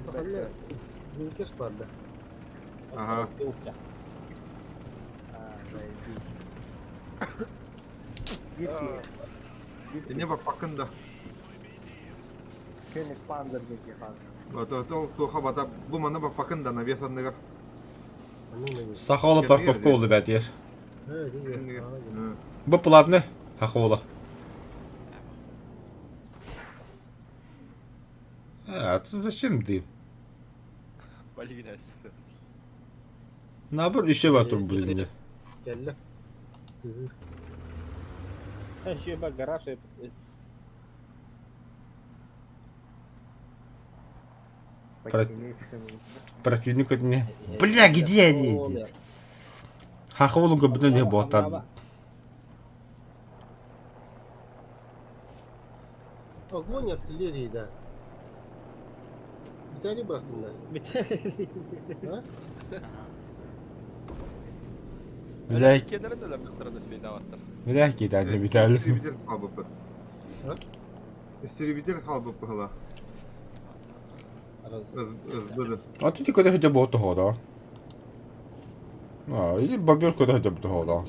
S5: Таханна Юнкерс бар да.
S4: Ага.
S3: Разбился.
S2: А, заебись. Bir ki.
S4: Эне баппакын да.
S2: König Panzer диэн Panzer.
S4: Тол туха бата бу мана баппакын да навес анныгар.
S5: Анны
S1: Сахола парковка oldu бәтер.
S5: Э,
S1: Бу платный хахола. А, ты зачем ты?
S7: Балигинес.
S1: Наоборот, еще батыр блин.
S5: Кэллэ.
S3: Еще ба гараж.
S1: Противник от меня. Бля, где они? Хахолу габны не бота.
S5: Огонь артиллерии, да. Виталий бырахтын да. А?
S1: Бля,
S7: Kenara da өлөрбүттэр да спейдаваттар.
S1: бля, кидай, Виталий.
S4: Истребитель халбыппыт.
S5: А?
S4: Истребитель халбыппыт хала. СБД.
S1: А ты куда хотя бы того, да? А, иди бобер куда хотя бы того, да.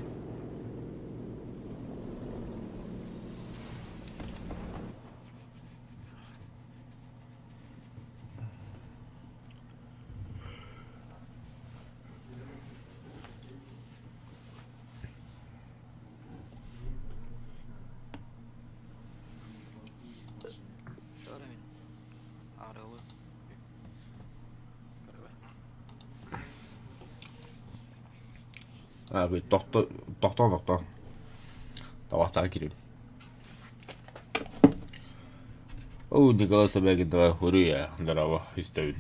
S6: Şöyle mi? Aralı.
S1: А, вы доктор, доктор, доктор. Давай кирим. О, Николай Собягин, давай хурия, здорово, истовин.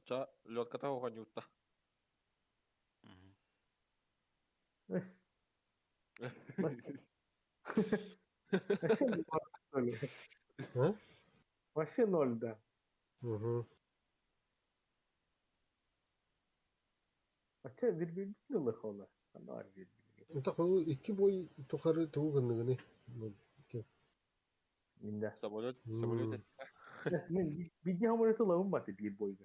S7: Оччо лёдката оҕонньуутта.
S2: Вообще ноль, что ли?
S5: А?
S2: Вообще ноль, да.
S5: Угу.
S2: Оччо билбит ылых ола. Анаар билбит.
S5: Это холу икки бой тухары тугу гынныгыны.
S2: Минда.
S7: Самолет, самолет.
S2: Мен биди самолет ылабын баты биир бойга.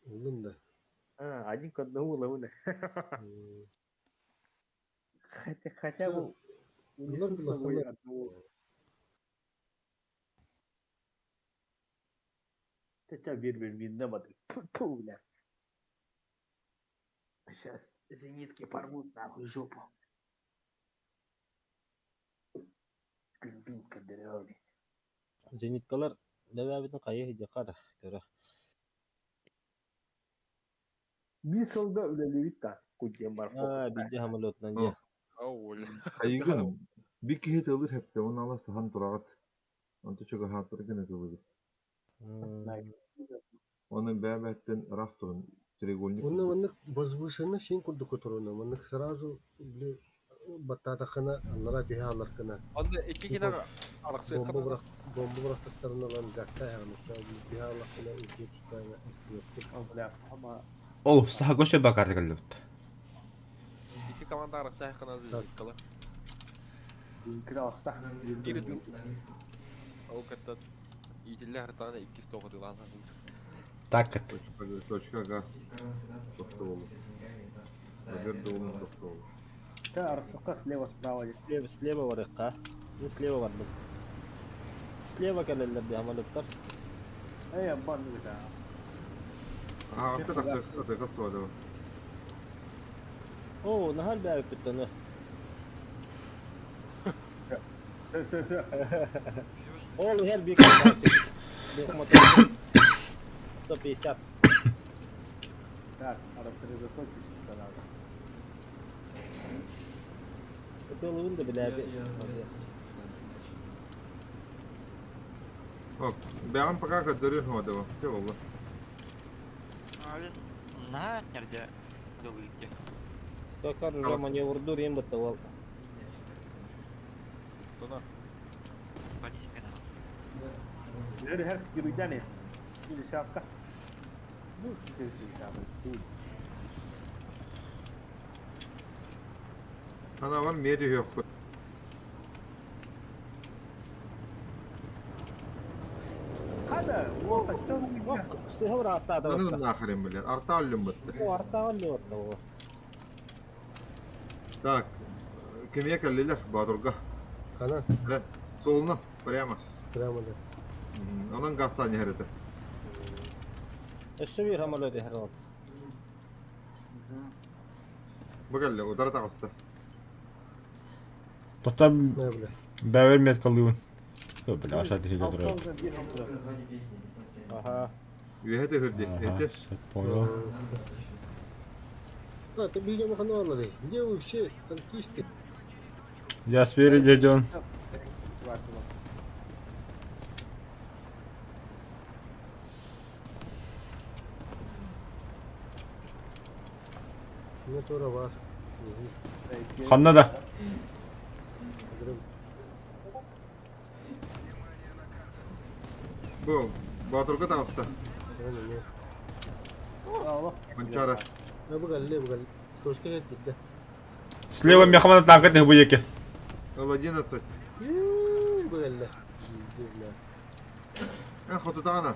S5: Улун да.
S2: А, один к одному ылабын. Хотя, хотя бы унесу с собой одного. Хотя бир бир минна баты. Тьфу, бля. Сейчас зенитки порвут нахуй жопу. Пиндинка дырявый.
S3: Зениткалар лэбээбитин хайа иһдиэххэ да көрө.
S2: Биир сылга үлэлиибит да кудьен бар.
S3: Аа, биирдэ самолетунан дьэ.
S7: Оул.
S4: Айыгын bir киһи тылыр хэпте, он ала сахан тураҕыт. Онто чугаһааттаргын ытылыгыт. Оны бэбэттен ыраах турун треугольник
S5: Онно
S4: курдук.
S5: маннык возвышенно син курдук которуна, маннык сразу били баттаатаххына аллара түһэ аларкына
S7: Онно икки
S5: типа
S7: кине арахсыахха
S5: бомба
S7: наада.
S5: бырах бомба бырахтахтарына ылан гастаайаҕын түһэ аллаххына үрдүө түстээҕэ эстиэхтик.
S2: О, бля, ама
S1: О, саха көшө бакар кэллибит.
S7: Икки команда арахсыахха наада
S5: Так.
S7: зениткалар.
S2: кыраста.
S7: Биир Ол кытта иитиллэ хартаана иккис тоҕотулаан сатыыр.
S1: Так эт.
S4: Точка, точка газ. Тохтобулу. Агыр долун тохтобулу.
S2: Да, арсука слева справа.
S3: Слева, слева барыахха. Мин слева бардым. Слева кэлэллэр дии самолеттар.
S2: Эй, аббан да.
S4: Аха, тахты, тахты, суодава.
S3: Оо, наһаа элбээбиппит ону.
S2: Все, все, все.
S3: Ол иһэр биир красавчик. Биир мотор. 150.
S2: Так, рассредоточиться надо.
S3: Ытыалыыбын да билээби.
S4: О, бэҕэн пока көрдөрүн суодава. Те болла.
S6: На, нерде дылыйды.
S3: Токар уже маневрдуур иэн бытта уол.
S7: Туна.
S6: Баллистика на.
S2: Нер хер киридане. Десятка. Ну, десятка.
S4: Ана бар меди yok.
S2: Хада, вот так.
S3: Сыһыл ырааттаата
S4: Аны
S3: батта.
S4: нахрен билер. Арта аллым бытты.
S3: Оо, артаҕын батта уол.
S4: Так, кемия кэллилер Баатурга.
S5: Хана
S4: Солуна, прямо.
S5: прямо да.
S4: Онон газтан иһэр этэ.
S3: Өссө биир самолет иһэр ол.
S4: Бу кэллэ, удара таҕыста.
S1: Тота
S5: Мэ бля.
S1: бэбэр меткалыыбын. Бля, аша тиһигэ турар.
S3: Аха.
S4: Үөһэ төһүрдэ.
S1: Ага,
S4: Эти.
S1: всё, понял.
S5: А, ты видимо маханалары. Где вы все танкисты?
S1: Я спереди идём.
S5: Мне тоже ваш. Мгм.
S1: Ханна да.
S5: Говорю,
S4: Бу Баатурга таҕыста.
S5: не, не.
S4: Манчара.
S5: А бу галле. Точка нет да.
S1: Слева мехамана танка ты буеке.
S4: Л-11.
S5: Бу галле. Не знаю.
S4: Эн хотутаана.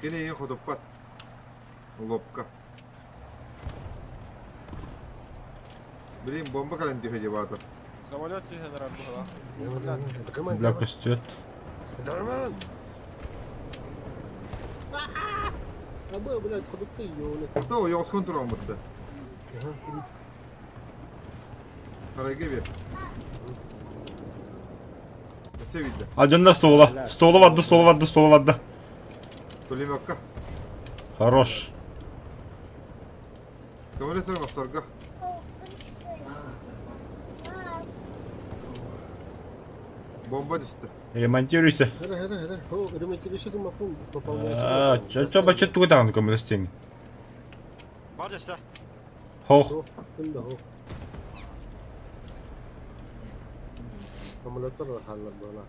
S4: Кини ең хотуппат. Лопка. Блин, бомба кэлэн түһэ Баатур.
S7: Самолет түһэн эрэр быһалаах.
S5: Давай,
S1: Бля, костет.
S5: Дарман! А бы, блядь, куда ты ёлы?
S4: То, yoğuzkun туран бытты.
S5: Ага.
S4: Карайга бер. Өсө видде.
S1: Адьонна стола. Стола вадды, стола вадды, стола вадды.
S4: Пулеметка.
S1: Хорош.
S4: Көмөлөсөң осторга. Бомба түстэ.
S1: Ремонтируйся.
S5: Хара, хара, хара. О, ремонтируйся кымаппын пополняйся.
S1: Аа, чо бачча тугу даҕаны көмөлөстүҥ.
S6: Бар дьэсэ.
S1: Хох.
S5: Хох, ким да хох. Самолеттар хааллар буолар.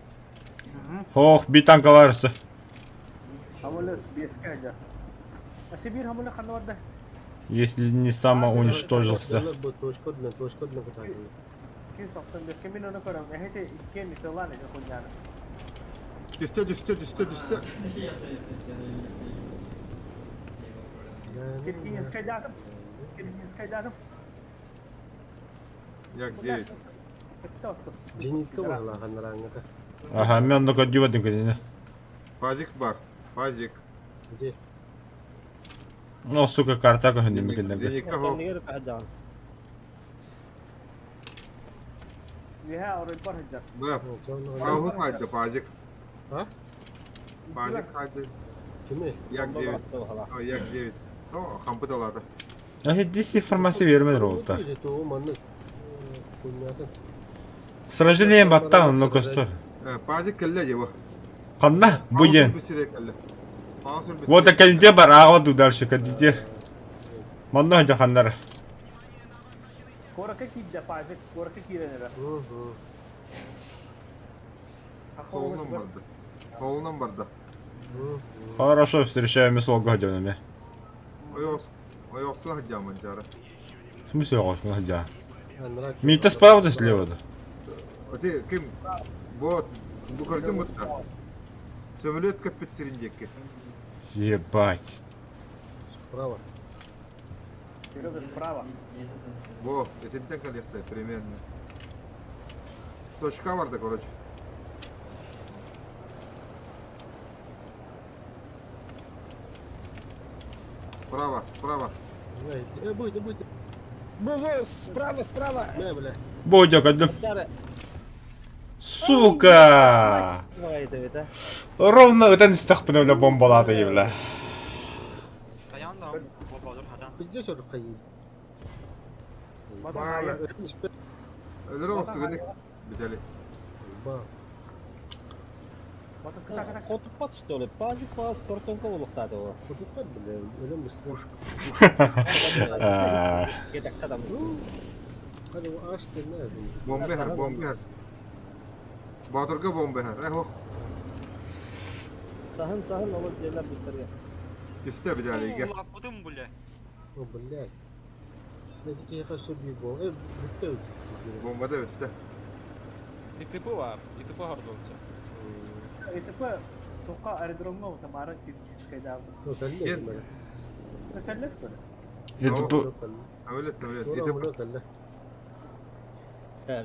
S1: Хох, би танка барса.
S2: Самолет биэскэ дьэ. А Сибирь хамына ханна барда?
S1: Если не самоуничтожился.
S5: Точка одна кутаатылар.
S2: Кин соқтон беске мин оны көрөм. Эһити иккиэн итылаан эһи хунньааны.
S4: Түстэ, түстэ, түстэ, түстэ.
S2: Киргизскайдаатым. Киргизскайдаатым.
S4: Як 9.
S5: Зенитка баһылаахан рангата.
S1: Аха, мен онно көрдүбэтим кинини.
S4: Пазик бар. Пазик.
S5: Где?
S1: Ну, сука, карта көһүннүм кинилэргэ.
S4: Зенитка хох.
S3: Кэннигэр таһдьаҕын.
S2: Үһэ оройбор сылдьар.
S4: Б. Паугу хайда пазик.
S5: А?
S4: Пазик хайда.
S5: Кими?
S4: Як 9. Ой, як 9. Ну, хампы далады.
S1: А здесь информация бермедер олта.
S5: Маннык хуйнятын.
S1: Сражение баттан, но костор.
S4: Пазик кэллэ его.
S1: Ханна, буден.
S4: Быстрее кэллэ.
S1: Вот кандидер бар, аҕа дальше кандидер. Манна ханнар.
S2: Куоракка киирдэ Пазик, куоракка киирэн эрэ.
S4: Солунан барды. Солунан барды.
S1: Хорошо, встречаем солга дьонами.
S4: Ойос. Ойоска хадьаман жара.
S1: В смысле, ойоска хадья? Мита справа да слева да?
S4: Оти ким? Вот, бу көрдүм бутта. Сөмөлөт көппүт сирин диэки.
S1: Ебать.
S5: Справа.
S2: Серега справа.
S4: Во, этинтен кэлиэхтэй примерно. Точка барда, короче. Справа, справа.
S5: Будет, будет.
S3: Бу-бу, справа, справа.
S5: Мэ, бля.
S1: Бодя, кадым. Сука! Ровно ытан истэхпинэ бля бомбалаата бля.
S6: Таян да
S5: Пиздец орхайы.
S4: Өлөр оҕустугунник бүтели.
S3: Хотуппат что ли? Пазик паз картонка болуктады о.
S5: Хотуппат бля, өлөм
S4: Пушка. Бомба хар, бомба хар. Батырга бомба хар. Эх ох.
S3: Саһын саһын ол дьиэлэр быстарга.
S4: Түстэ бүтэлиге.
S6: Улаппытым бля.
S5: О, блядь. Киһиэхэ сөбүй бо. Э, бүттэ.
S4: Бомба да бүттэ.
S7: ИТП бар, ИТП гордонся.
S2: ИТП тоқа аэродромҥа Тамара Киргизскайдаабыт. Кэллэ что ли?
S1: ИТП
S4: Самолет, самолет. ИТП.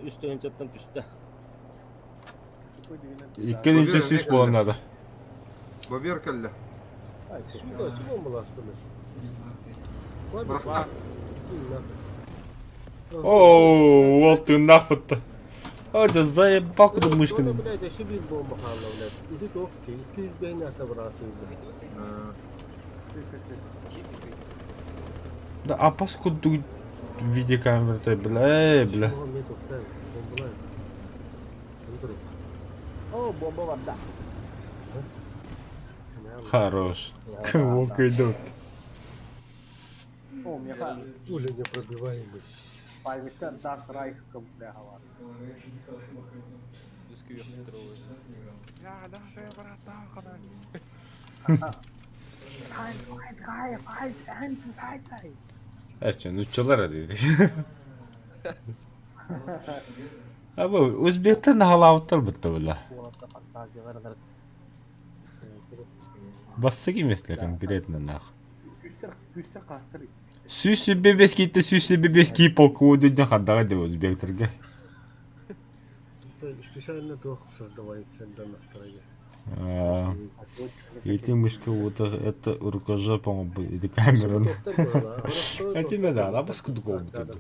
S3: Үс тыһынчаттан түстэ.
S1: Иккинчи сүүс буолан надо.
S4: Бобер кэллэ.
S5: Сука, сука была что ли?
S4: Бырахта.
S1: Ооо, уол тыыннаах бытта. Ой, да заебал куда мышканы.
S5: Блядь, еще бир бомба хаалла, блядь. Иди тохти, 200 бэйни ата быраатын, блядь.
S1: Да а поскуду видеокамера бля, бля.
S3: О, бомба барда.
S1: Хорош. Волк идут.
S2: О, меха.
S5: Пуля непробиваемый.
S2: Пазиктан Дарт Райх бля бар.
S1: Эче, ну чалара dedi. Абы Өзбектен халауттар бітті бұла.
S3: Фантазиялар
S1: Бассы кемеслер конкретно нах.
S2: Күстер, күстер қастыр.
S1: Сүүс бебес кейті, сүүс бебес кей полку өдүнен хандаға деп өзбектерге.
S5: Специально тох создавается для настроения.
S1: Эти мышка вот это рукожопом или камера. А тебе да, она баскетбол будет.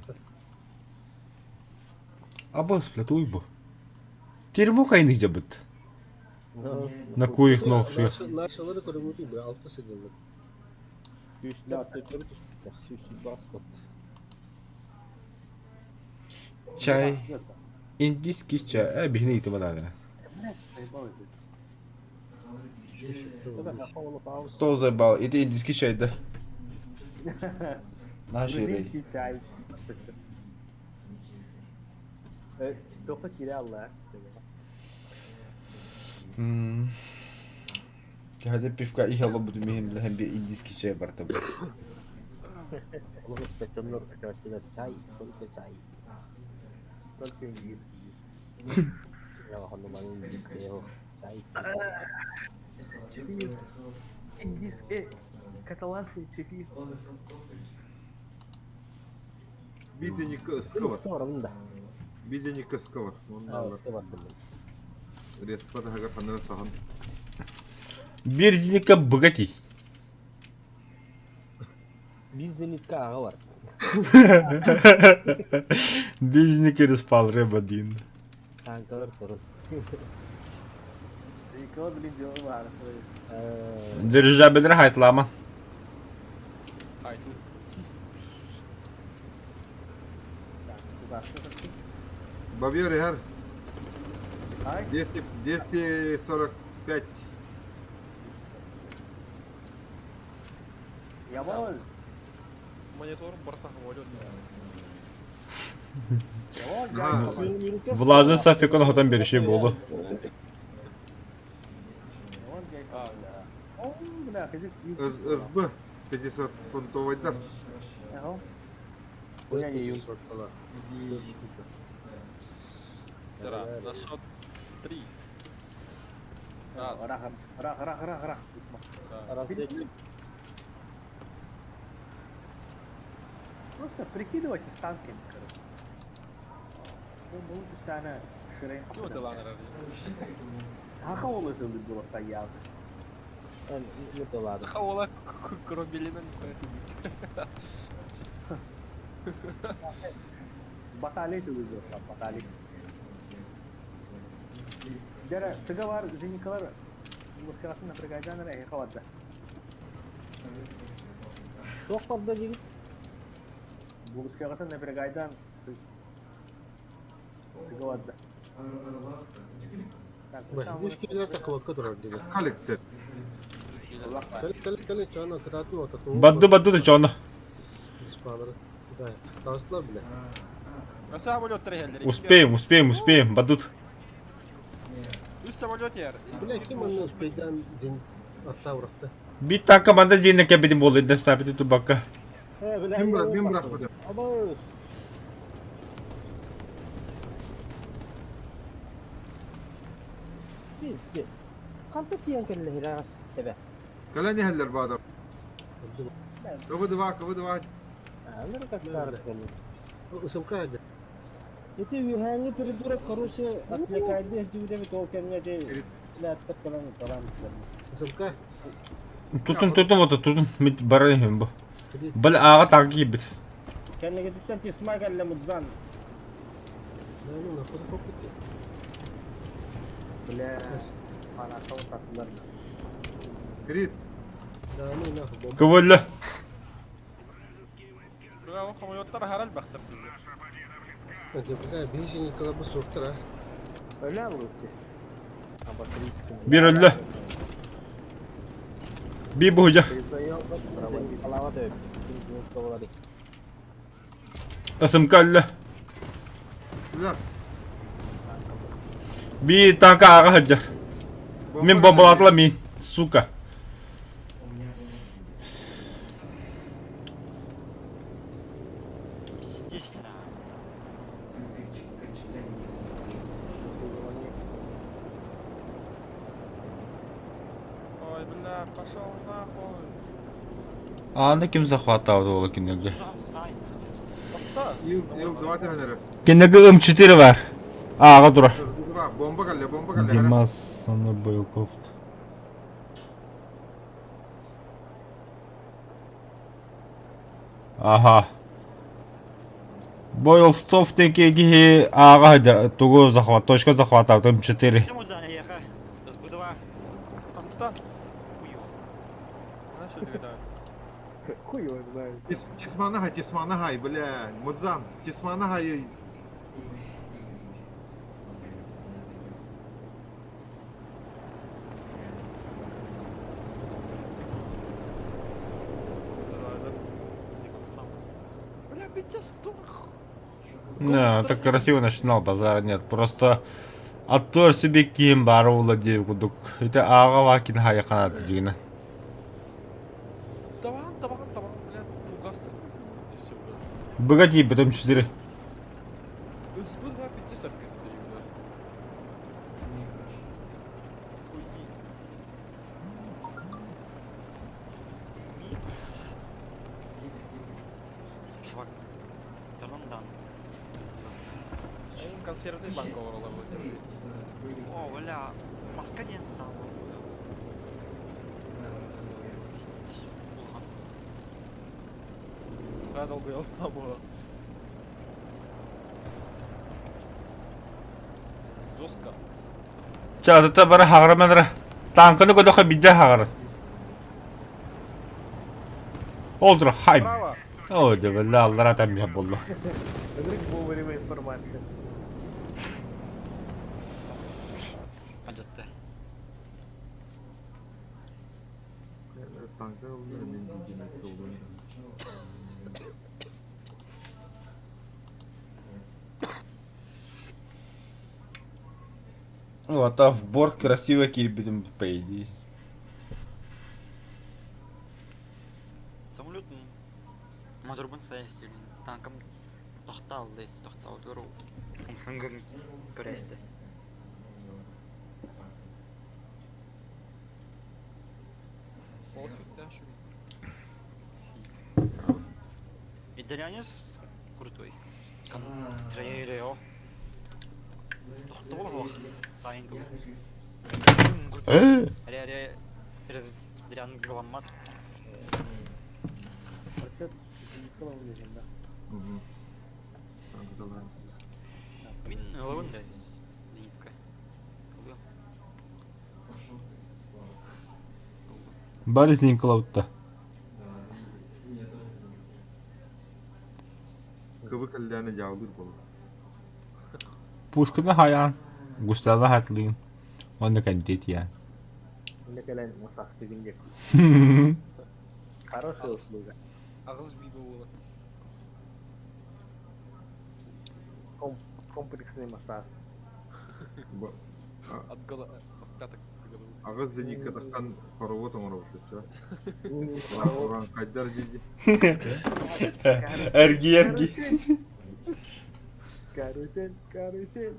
S1: Абас, бля, туйбу. Термо хайны жабыт. На курих ног всех.
S5: Нашалары көрүмүтү бля, алты сидел.
S1: Чай. Индийский чай. Э, бихни итим да.
S2: Заебал это.
S1: Кто заебал? Это индийский чай, да? Наш
S2: Грузинский чай. Только терял, да?
S1: Hadi пивка и хело буду михим лехем би индийский чай барта бу.
S3: Олох испэччоннор көтүлэр чай, только чай.
S2: Только индийский.
S3: Хоннуман индийский чай.
S2: Чефир. Индийский. Каталанский чефир.
S4: Бизеник ысқы бар.
S3: Скоро да.
S4: Бизеник ысқы бар. Онда
S3: Скоро
S4: Респа тахагар ханара сахан.
S1: Бирзника богатей.
S3: Бизнетка аға бар.
S1: Бизники респал рыба дин.
S3: Танкалар турун.
S2: Никого, блин, дела бар.
S1: Дирижабелер хайтлама.
S7: iTunes.
S4: Бабьер Игар.
S2: Ай.
S4: 200, 245.
S2: Я был.
S7: Монитор борта самолет.
S4: Ага.
S1: Влажный Сафикон хотан берişi болду.
S2: О, бля, хожу.
S4: СБ 50 фунтовый дар.
S2: Ага. У меня не юн.
S7: Да, на счет три. Раз.
S2: Рах, рах, рах, рах, рах.
S3: Разведчик.
S2: Просто прикидывайте с танками, короче. Ну, лучше стана ширин.
S7: Чего ты ланер?
S2: Хахаола было стоял.
S3: Ну да ладно.
S7: Хаула кробелина
S2: Баталей ты выиграл, баталей. Дера, сыгавар, зеникалар, мускалатын напрягайдан ра эхавадда.
S3: Тоқ барда деген.
S2: Мускалатын напрягайдан сыгавадда.
S5: Үс килер такыбакка турар диге.
S4: Каликтер.
S5: Кали кали кали чана кытатын отатын.
S1: Бадду бадду да чона.
S5: Испанлар. Да, тастылар биле.
S7: На самолет трехеллер.
S1: Успеем, успеем, успеем. Бадут.
S7: Үс самолет ер.
S5: Биле ким анны успейдан дин артабыракта.
S1: Bir tane команда жейне кебедим болду. Инде стабити тубакка.
S4: Мен бірақ, мен бірақ бұды.
S3: Абы. Пиздец. Қанта тиен келі хирас себе.
S4: Каляне хеллер бадар. КВ-2, КВ-2.
S3: Аныр как келі.
S5: Усымка хады.
S3: Эти үйәңі придурок, короче, отвлекайды, жібідемі тол кемге де ләттіп калан тарамыздар.
S5: Усымка.
S1: Tutun tutun вот tutun. Мит барайым бу. Бил ага танки бит.
S3: Кәнегеттен тисма кәлле мудзан.
S5: Да, ну нахуй попытки.
S2: Бля, фанатал татлар.
S4: Крит.
S5: Да, ну нахуй.
S1: Кывылы.
S7: Самолеттар харал бахтар.
S5: Это бля, бейжин калабы соқтыр, а.
S2: Бля, лучше.
S1: Bir öldü. Bir bu hoca.
S3: Алава да болады.
S1: СМК öldü.
S4: Güzel.
S1: Bir tanka ağa hoca. Min bombalatla min. Сука.
S6: Пиздец.
S7: Ой, бля, пошел нахуй.
S1: Аны ким захватал ол кинеге?
S4: Ил, ил, давайте ханары.
S1: Кинеге М4 бар. Ага дура.
S4: СБ-2, бомба калле, бомба калле.
S1: Димас Саны Боюков. Ага. Бойлстов текеги ага тугу захват, точка захвата, М4.
S6: СБ-2.
S7: Там-то. Хуё.
S2: Хуй его знает.
S4: Тисманахай, тисманахай, бля. Мудзан, тисманахай.
S1: Не, так красиво начинал, базара нет. Просто Аттыар себе киһим баара буолла диэбит курдук. Ити ааҕа вакин хайа ханааты дьигинэ.
S7: Табаҕын, табаҕын, табаҕын, бля, фугас и все, бля.
S1: Быга тиийбитим четыре.
S7: Ызбыт ва пите сапкетте, бля. Уйди.
S6: Чувак, Таран
S7: Ол консервный банка олоролор
S6: О, бля, маска диэн саала.
S7: Да, долго я Жестко.
S1: Чэ, атыта бары хаҕыраман эрэ. Тааҥканы көтөххө биирдэ хаҕыран. Ол тура хай.
S7: Право!
S1: О, дьэ, бэллэ аллара тэммиһэ буолла.
S2: Ынырык вовремя информация.
S6: Алдьатта.
S4: Танка ылла мин дьиҥэ ыллым.
S1: Ну, а та в бор красиво киирбитим, по идее.
S6: Самолет моторбун сайа истиилин. Танкам тохтааллы, тохтаабытыгар умсангын көрөстө.
S7: Голос бүттэ, шуми.
S6: Итальянец крутой. Троерео. Тохтобол сайын тыл. Аре-аре дрян гламмат.
S2: Расчет Николай да.
S4: Угу. Танкалаан.
S6: Мин ылабын да. Нитка. Ылыам.
S1: Бары Николаутта.
S4: Кыбы кэллээнэ дьаалыыр буолар.
S1: Пушкины хайаан. Гуслава хатлыын. Онно кэнтиэтиэн.
S2: Инне кэлэн масахтыгын диэк. Хорошая услуга.
S7: Аҕыс биба буолар.
S2: Комплексный массаж.
S7: От гола... От пяток до головы.
S4: Аҕыс зенитка таххан хоровод оҥоробут ча. Уран хайдар дии.
S1: Эрги эрги.
S2: Карусель, карусель.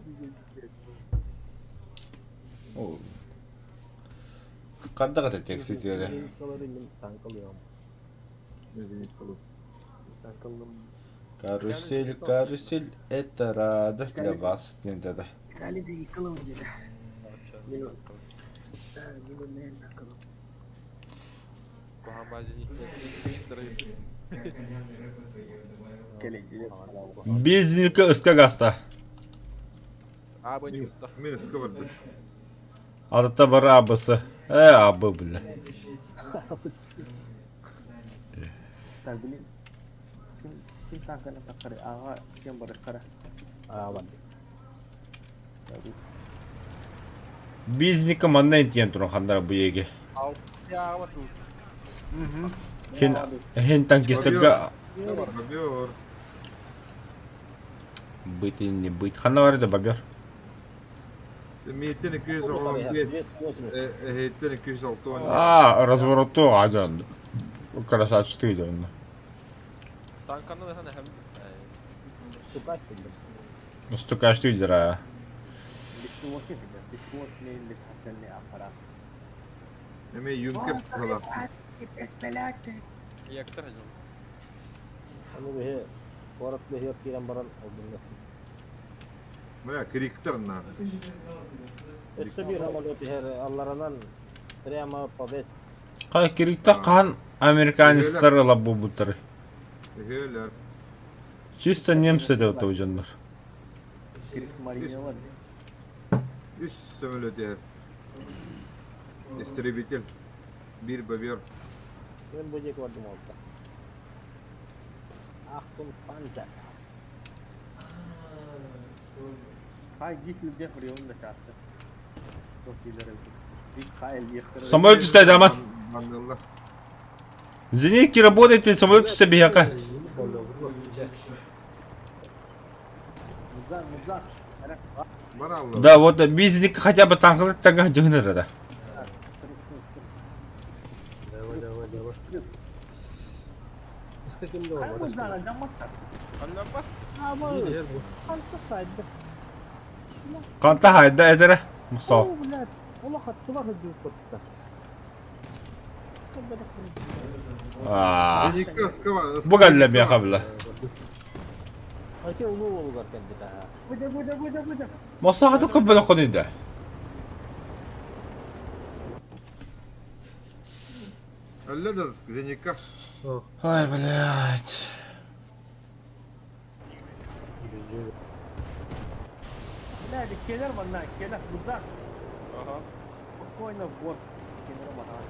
S1: Ханна гата текстилere.
S3: Мин танкалыам.
S4: Зенитка ылып.
S2: Танкалым.
S1: Карусель, карусель, это радость для вас. Не, да, да.
S2: Мин мин танкалым.
S7: Куһаҕан зенитка.
S2: Кэлин.
S1: Без ыска гаста.
S7: А, бы не уста.
S4: Мин ыска бардым.
S1: Атыта бары АБС. Э, АБ, бля.
S2: Так, блин. Ким ким танканы таккары? Ага, ким бар кара?
S3: Аа, бар.
S1: Бизника манна интиен туран хандара бу еге.
S7: Ал. Я вот тут.
S1: Хин хин танкистерга
S4: Бобер.
S1: быть или не быть. Ханна бар да бобер.
S4: Миэттен 215, эһиттен 260.
S1: А, развороту аден. Красавчик ты идён.
S7: Танканы да һәм.
S3: Стукайся, блин.
S1: Стукаш ты дира.
S2: Беспилотник, да. Беспилотник летательный аппарат.
S4: Эме Юнкер сала.
S7: Яктар хәҗәм.
S3: Аны бэһи куорат бэһиэр киирэн баран олбунна.
S4: Мына криктер на.
S3: Өссө биир самолет иһэр алларанан прямо по вес.
S1: Кай кирикта кан американецтар ла бу буттары.
S4: Эхелер.
S1: Чисто немцы деп отожоннор.
S2: Крикс Маринелар.
S4: Үс самолет эр. Истребитель. Бир бобер.
S3: Мен бу диэки бардым олта. Ахтун Панзер.
S2: Хай Гитлер де хрен да часто.
S1: Самолет түстэ даман.
S4: Мандылла.
S1: Зенитки работайте, самолет түстэ бияка.
S4: Аллар.
S1: Да, вот бизнес хотя бы танкалар танка дьыһыныр да.
S5: Давай, давай, давай. С каким домом?
S2: Хайа музана жамматтар.
S7: Аллаба.
S3: Абы, ханта сайда.
S1: Канта хайда эдere. Мусо.
S3: О, блядь, улахаттылар жууппатта.
S1: Аа.
S4: Зенитка скава.
S1: Бу галла мия хабла.
S3: Ати улуу болугар кэлбит аа.
S2: Быда быда быда быда.
S1: Мосо хата көбөлө конуйда.
S4: Алла да зенитка.
S5: О,
S1: Ай, блядь.
S5: везде.
S2: Блядь, келер манна, келер музак.
S7: Ага.
S2: Спокойно в борт. Келер манна.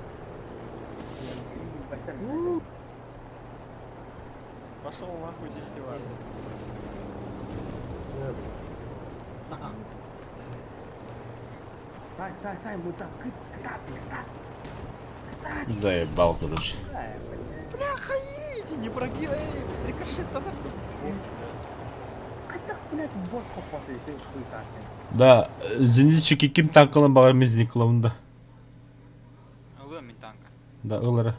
S7: Пошел нахуй, дитя.
S2: Сай, сай, сай, музак. Кыт, кытат, кытат.
S1: Заебал, короче.
S7: Бля, хайрите, не враги, эй, рикошет тогда.
S2: Кытак, блядь, в борт хоппаты, ты хуй
S1: Да, зенитчики ким танкалан багар мен зенитклавында.
S6: Ылы мин танка.
S1: Да, ылара.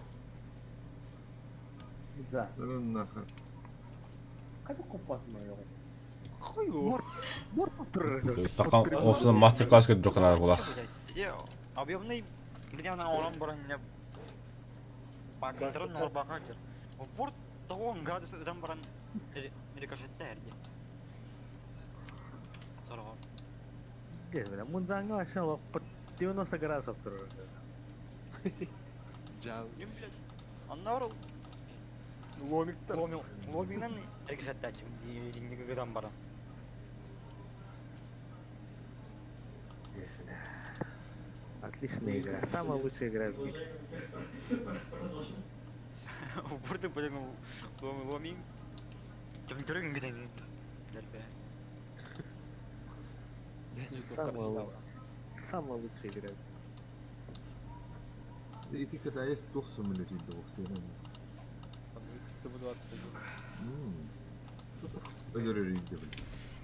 S2: Музак.
S4: Нахер.
S2: Кайда коппаты мен
S7: Хуй его.
S2: Борт турар.
S1: Стакан осына мастер-класс көрдүк канал булах.
S6: Объемный, бля, на орон баран не Бактерн бакатер. В борт того градус там баран рикошетте эрди. Сорого.
S2: Бля, мунзаңа вообще под 90 градусов турар.
S7: Жал.
S6: Им, блядь, аннар
S7: Ломиктер.
S6: ломил, ломинан рикошетте гыдан баран.
S2: Отличная игра. Самая лучшая игра в мире.
S6: В борты блин ломин. Төңтөрүн гыдан. Дәрбе.
S2: Самая лучшая. Самая лучшая игра.
S4: Ити катаяс тух самолет иди воксена.
S7: СБ-21.
S4: Өлөр иди.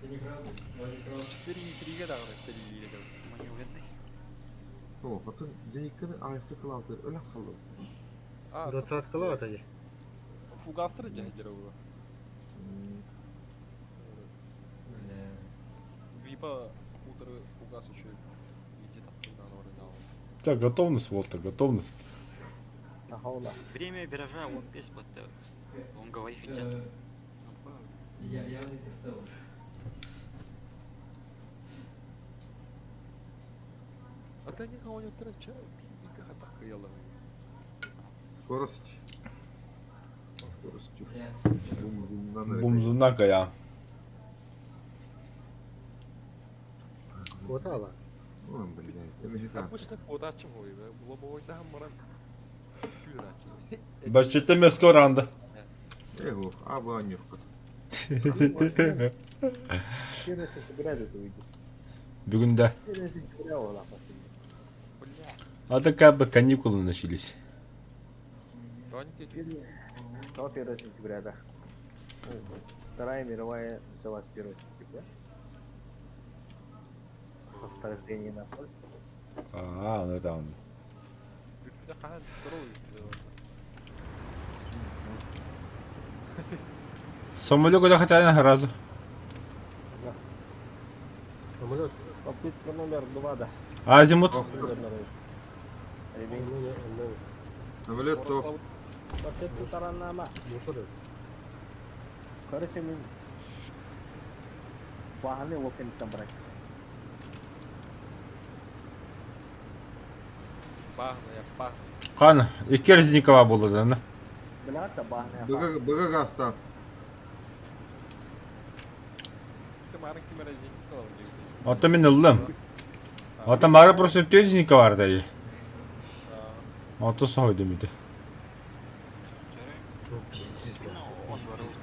S7: 4,3-ге дагы серийлеге.
S6: Маневренный.
S4: О, потом зенитканы АФК клаутер өлө халлы.
S7: А,
S5: Двадцаткалава тади.
S7: фугастыр жахидер было. Випа утро фугас еще где-то дал.
S1: Так, готовность, вот готовность.
S3: Нахаула.
S6: Время виража он без вот он говорит идет.
S7: А ты не кого не трачай, пика хатак яла.
S4: Скорость. Скоростью. Бум-бум
S1: Бумзуна кая.
S5: Квотала.
S4: Ой, блядь. Это же
S7: Обычно кодачы бой, лобовой да марам. Күрачы.
S1: Бачыты меско ранда.
S4: Эго, аба нюхка.
S2: 1 сентября это выйдет.
S1: Бүгүн да.
S2: 1 сентября ол
S7: Бля.
S1: А то как бы каникулы начались.
S7: Тоньте.
S2: 1 сентября, да. Вторая мировая началась 1 сентября. Со вторжения на Польшу.
S1: А, ну это он.
S7: Бля, хан, здоровый.
S1: Самолет куда хотя сразу.
S5: Самолет.
S3: Попытка номер два, да.
S1: Азимут.
S4: Самолет то.
S3: Попытка таранама.
S5: Мусор.
S2: Короче, мен бағаны окенттен брать.
S7: Пахна, я пахна.
S1: Кан, икки Резникова было да, на.
S2: Білата бағаны.
S4: Быга быга гаста.
S7: Ты марки морозильник
S1: Ата мен ыллым. Ата мара просто Резникова бар да. Ата сойду миде.
S5: Ну, пиздец, блядь.
S6: Он ворвался.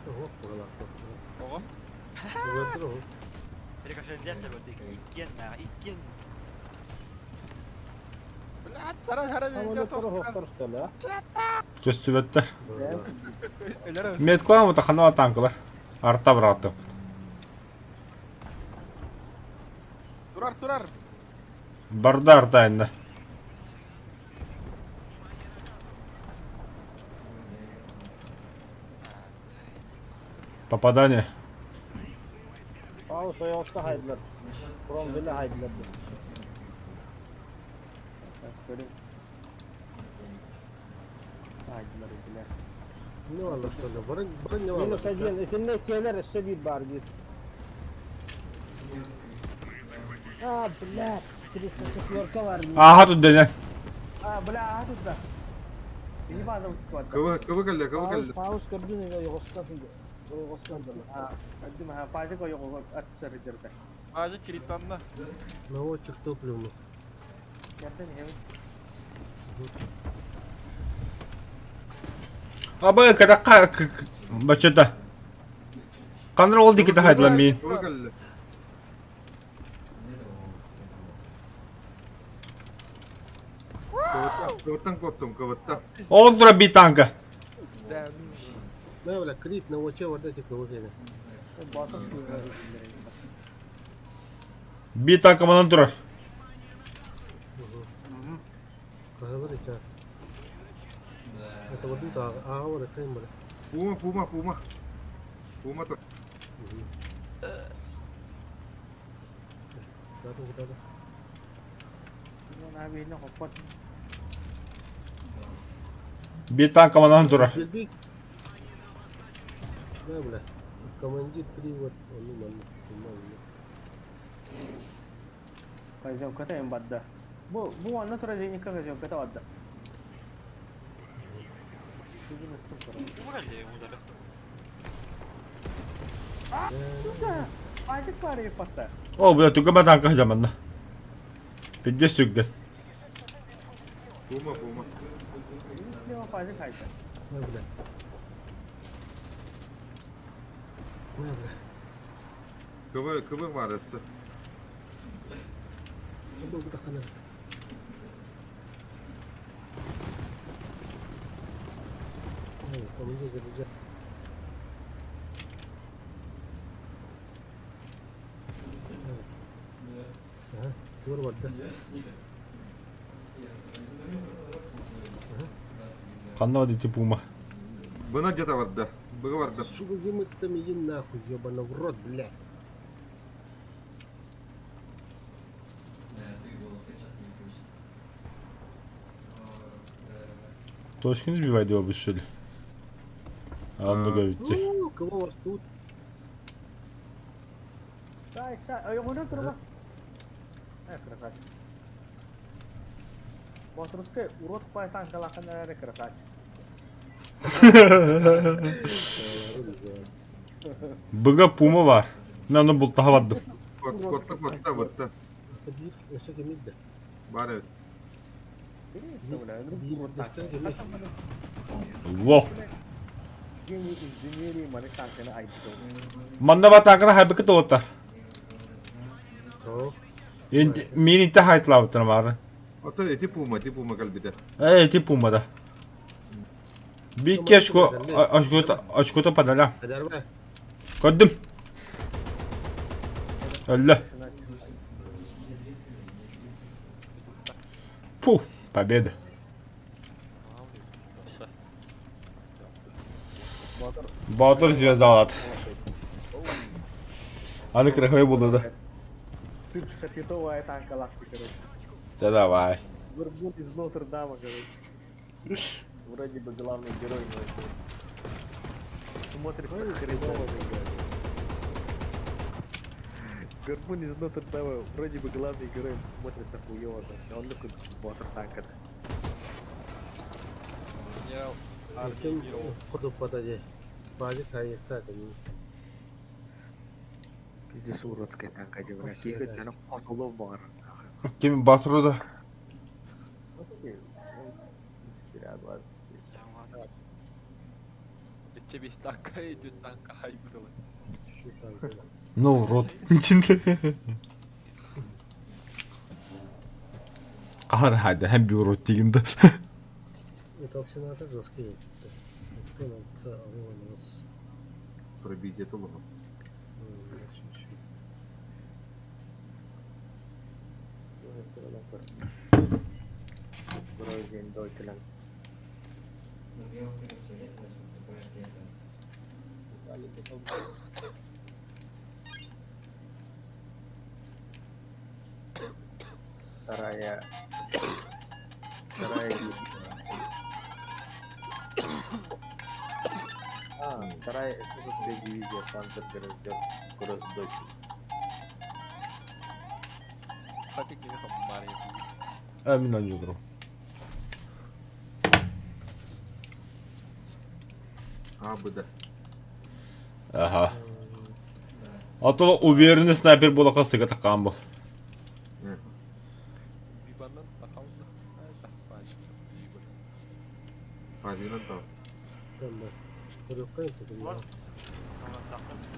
S5: Ого, погала.
S7: Ого.
S5: Ого.
S6: Рикошет лестер вот иккен, иккен.
S7: Блядь, сара сара
S3: Самолеттар оһохтор что ли, а?
S1: Көстүбэттэр.
S5: Быһыылаах.
S7: Өлөр
S1: Метклан вот ханаа танкалар. Арта бырааттык.
S7: Турар турар.
S1: Барда арта инна. Попадание.
S3: Паус ойоҕоско хайдылар. Кромвелли хайдылар.
S2: Көрүҥ. Хайдылар билэр.
S5: Не валла что ли? Бронь, бронь не валла.
S3: Минус один. Итиннэ иккиэлэр өссө биир баар диир. А, блядь, 304 бар диир.
S1: Ааха тут
S2: А, бля, аха тутта. Кини бааза утуктуарда.
S4: Кыбы, кыбы кэллэ, кыбы
S3: Паус,
S4: кэллэ.
S3: паус көрдүн ыга ойоҕоско ойоҕоско ардылар.
S2: А, аддым аха, паажык ойоҕоҕор ат сырыдырда.
S7: Ажы кириттанна.
S5: Наводчик топливный.
S2: Кэрдэн иһэбин.
S1: Абы катакка бачата. Каныр ол диките хайдылар мин.
S4: Кыбы кэллэ. Кыбыттан, кыбыттан куоттум, кыбыттан.
S1: Ол тура би танка.
S5: Не, бля, крит на оче вот эти кыбы кэллэ.
S2: Батыр кыыһа
S1: Би танка манан турар.
S5: Хаһылар ича. Это вот тут ага, ага, вот это им, бля.
S4: Пума, пума, пума. Пума тур.
S5: Да, да, да.
S2: хоппот.
S1: Би танка манан турар.
S5: Бельбик. Да, бля. Командир привод. Он, ну, он, он,
S2: Казёнката им бадда. Бу бу анна тура зеника казёнката бадда.
S6: Удары.
S2: Паажык баар иппатта.
S1: О, бля, түгөмө танка жаманна. Пиздец сүгден.
S4: Пума, пума.
S2: Слева паажык хайда.
S5: Да, бля. Да, бля.
S4: Кыбы, кыбы барысы.
S5: Кыбы бу такана. Командир заряжай. Ага, тур барда.
S1: Ханна дити пума.
S4: Бына где-то барда. Быгы барда.
S5: Сука, гимыт там иди нахуй, ебана в рот, блядь.
S1: Точки не сбивай его что ли? А он говорит.
S5: Ну, кого вас тут?
S2: Сай, сай, ойоҕуна турума. Э, красавчик. Батырскай урод пай танкалахан эрэ красавчик.
S1: Быга пума бар. Мен аны бултаха бардым.
S4: Котта, котта, котта.
S5: Биир өссө кемидде.
S4: Бар эбит.
S5: Биир дэстэн кемид.
S1: Во.
S2: Гений инженерии маны танканы айтты.
S1: Манна ба танканы хайбыкы тоғыттар.
S5: О,
S1: Мин инте хайтлабыттар бары.
S4: Ото эти пума, эти пума кэлбитэ.
S1: Эй, ти пума да. Бикки очко, очкота, очкота падала.
S5: Адарба.
S1: Көрдүм. Өллө. Фу, победа. Батыр звездалат. Аны крахой булды да.
S2: Сып шапитовая танкалахты, короче.
S1: Да давай.
S2: Горбун из Нотр-Дама, короче. Вроде бы главный герой, но это... Смотрится хреново. Горбун из Нотр-Дама, вроде бы главный герой, смотрится хуёво, короче. Он такой батыр танка.
S7: Генерал
S5: Артем ходу пададе. Бажы хайыкта кемид.
S2: Пиздец уродская танка, блядь.
S5: Спасибо,
S2: Тихо,
S5: да.
S2: она потолок бар.
S1: Ким Батыру да.
S7: Иче беш танка идет танка хайбытылы.
S5: Şu танкына.
S1: Ну, рот. Хаһан хайда һәм бюро тигинде.
S5: Толщината жесткий. 16,
S4: Пробитие толуһу.
S2: Вторая. Вторая дивизия. А, вторая эсэсовская дивизия Панцергороздок Гроздочи.
S7: Кстати, кини хаммар
S1: А мин аньыгырым.
S4: А, быда.
S1: Ага. А то уверенный снайпер буолаха сыга такаан бу.
S7: Бибаннан тахалса.
S4: Фазинан таас.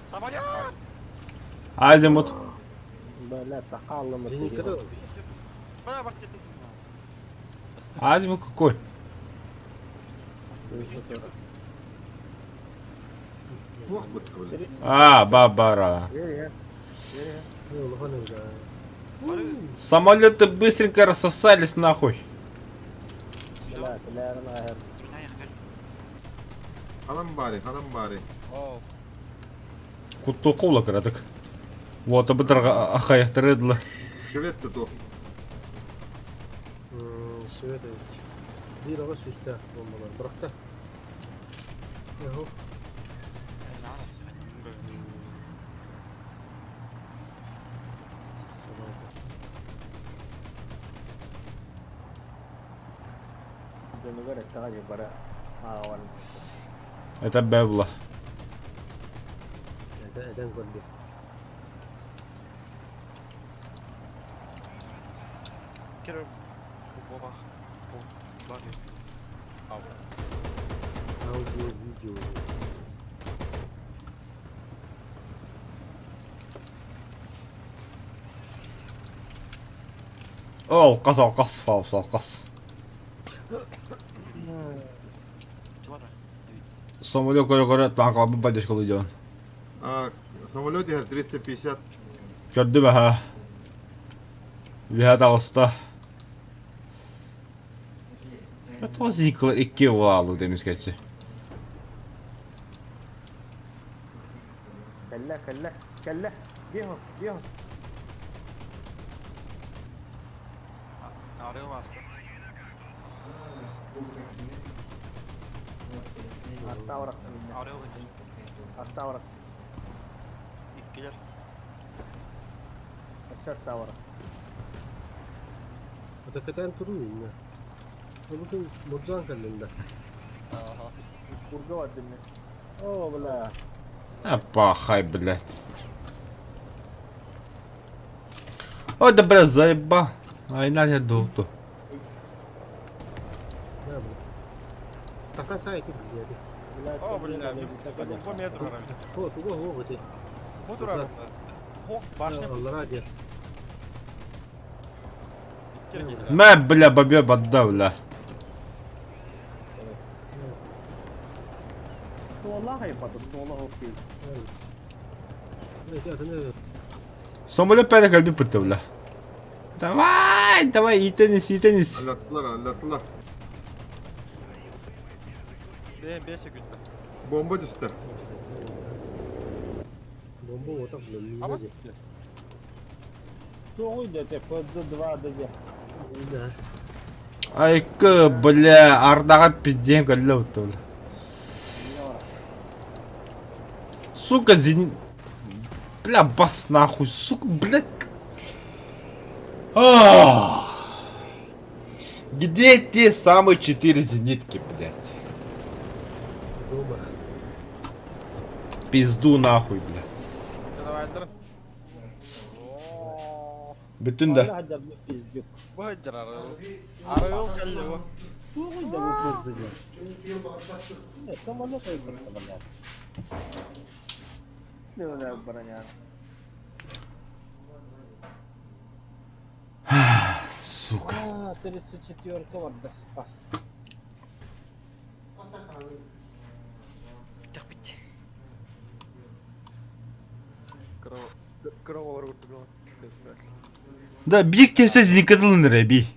S6: Самолет!
S1: Азимут.
S3: Бля, тахаллым.
S5: Зенитка
S6: Бля, бартет.
S1: Азимут какой?
S4: Туох бытка бile.
S1: А, бабара. Самолеты быстренько рассосались нахуй.
S3: Бля, бля, нахер.
S4: Ханан баары, ханан баары.
S7: Оо,
S1: Куттуку кыратык. Вот абытарга ахаяктырыдылы.
S4: Швед да туох.
S5: Швед биир аҕа сүүстээх буоллулар. Бырахта. Эһо.
S2: Дьонугар эттэҕэ бара ааҕан.
S1: Это бэбла.
S5: Это эден көрдү.
S6: Кер бобах. Бобах.
S7: ау.
S5: Аудио, видео.
S1: Алкас, алкас, фаус, алкас. Самолет көрө-көрө танкалабы поддержкалы дьон.
S4: А, самолет иһэр 350.
S1: Көрдүм аха. Үһэ таҕыста. Тоҕо зиклар икки уолаалык демискечи.
S2: Кэллэ, кэллэ, кэллэ. Диэхо, диэхо.
S6: Арыл аста.
S2: Астаурак.
S6: Арыл
S2: Астаурак.
S6: иккилер.
S2: Өссө астаурак.
S5: Это кэтэн туруу инна. Бу мурзан кэллинда.
S7: Ага.
S2: Курга бардым мен.
S3: О, бля.
S1: А пахай, блядь. Ой, да бля, заеба. Айнар я дууту.
S5: Да, бу. Стакан сайты билиэди.
S3: Бля,
S7: О, бля, по метру барам.
S5: Хо, туга хо гыты.
S7: Бу турар. Хо, башня.
S5: Аллара диэ.
S7: Иккер
S1: Мэ, бля, бабе бадда, бля.
S2: Туолаах айбатым, туолаах окей.
S5: Это атын
S1: Самолет пәле кәлби пытты, бля. Давай, давай, итенис, итенис.
S4: Аллаттылар, аллаттылар.
S7: Бе, 5 секунд.
S4: Бомба түстэ.
S5: бомба отак бля.
S7: Ама.
S5: Миинэ
S3: Тоҕуй да те, ПЗ-2 да де.
S5: Да.
S1: Айкы, бля, ардаға пизден кәлі бутты, бля. Сука, зенит. Бля, бас нахуй, сука, блядь. Ах. Где те самые четыре зенитки, блядь?
S5: Дома.
S1: Пизду нахуй, бля.
S7: Давай,
S1: Бүтүн да.
S3: Hala да пиздюк.
S7: Бу хаджар арыл. Арыл кэллэ бу.
S3: Тоҕуй да бу ПЗ де. Не, самолет айбатта, бля.
S2: Не броня.
S1: Сука. Сука.
S3: А, 34 барда.
S6: Бүттэхпит.
S7: Кыра оҕолор курдук
S1: Да, биир киһи зиникатылын эрэ би.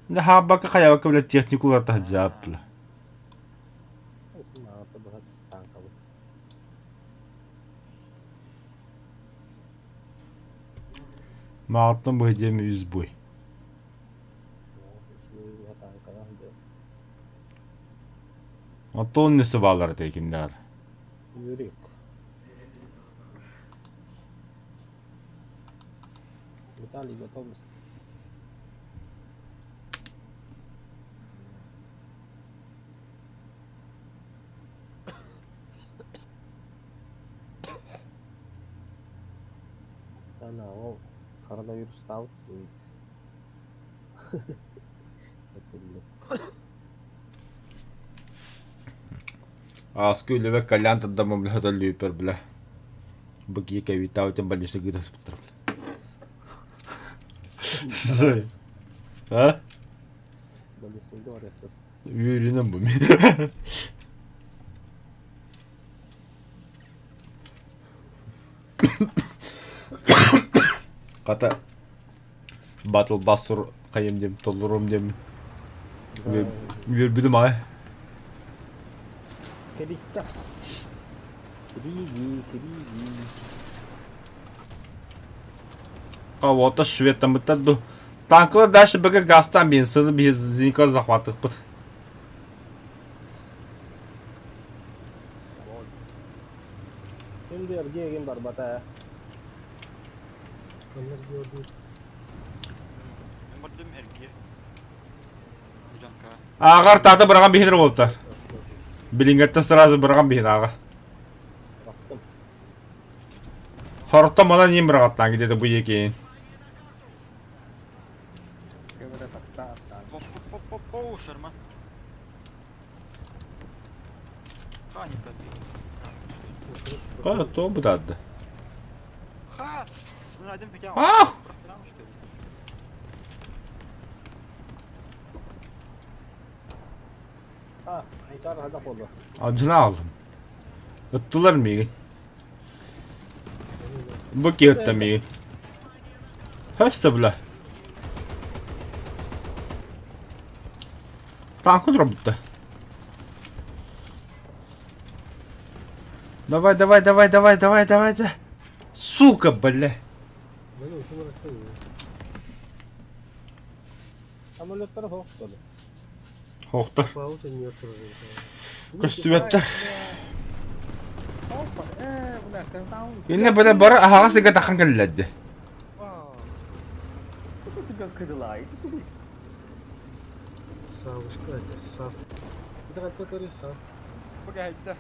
S1: Да хаабакка хайабакка бля техникулар таһдьаап бля. Маалтан быһа диэми үс буй. Оттон нөсө баалар этэй кимнээр.
S3: Юрик. Виталий готовность. Ана, ол коронавирус таабыт
S1: Ааскы үлэбэ кальян тардаммын бля хөтөллүүппэр бля. Бу киһи кэбиитаабытын больничный ыытаспыттар бля. А?
S2: Больничныйга барыахтар.
S1: Үөрүүнэн бу Хата Battle Buster хайым диэм толлоруом диэммин. Үөрбүтүм аҕай.
S3: Кэлиттэ. Кириги, кириги.
S1: А вот шведтаммыттар ду. Танкалар дальше бөкө газтан бензины бензинка захватыхпыт.
S3: Ким да эргиэгин барбата.
S5: Ханнык диордуу
S6: Мен бардым эргиэ. Делянка.
S1: Ааҕар таата быраҕан биһинэр буолта. Билиҥҥэттэн сразу быраҕан биһин ааҕа.
S3: Бырахтым.
S1: Хоротто манан иин быраҕаттаан где-то бу екейин.
S2: Кэмэрэ тахта аттаан.
S6: По-по-по-по шарма. Ха, не пробил.
S1: А, то бытаады.
S6: Ха, снайдем путя.
S1: Ах!
S3: А, Айтар хада болду.
S1: Acını aldım. Ыттылар миигин. Бу киһи ытта миигин. Хөстө бля. Танка дробутта. Давай, давай, давай, давай, давай, давай, да. Сука, бля.
S5: Маны утумараттан
S3: Самолеттар хоқтады.
S1: Хоқтар.
S5: Пауза не турар.
S1: Көстүбэттэр.
S2: Опа, э, бля, кантаун.
S1: Инне бля бары аһаҕас ыга тахан кэллэрди.
S2: Кто тебя кыдылай?
S5: Савушка это сав. Это как который сав.
S7: Бу кэһэйдэ.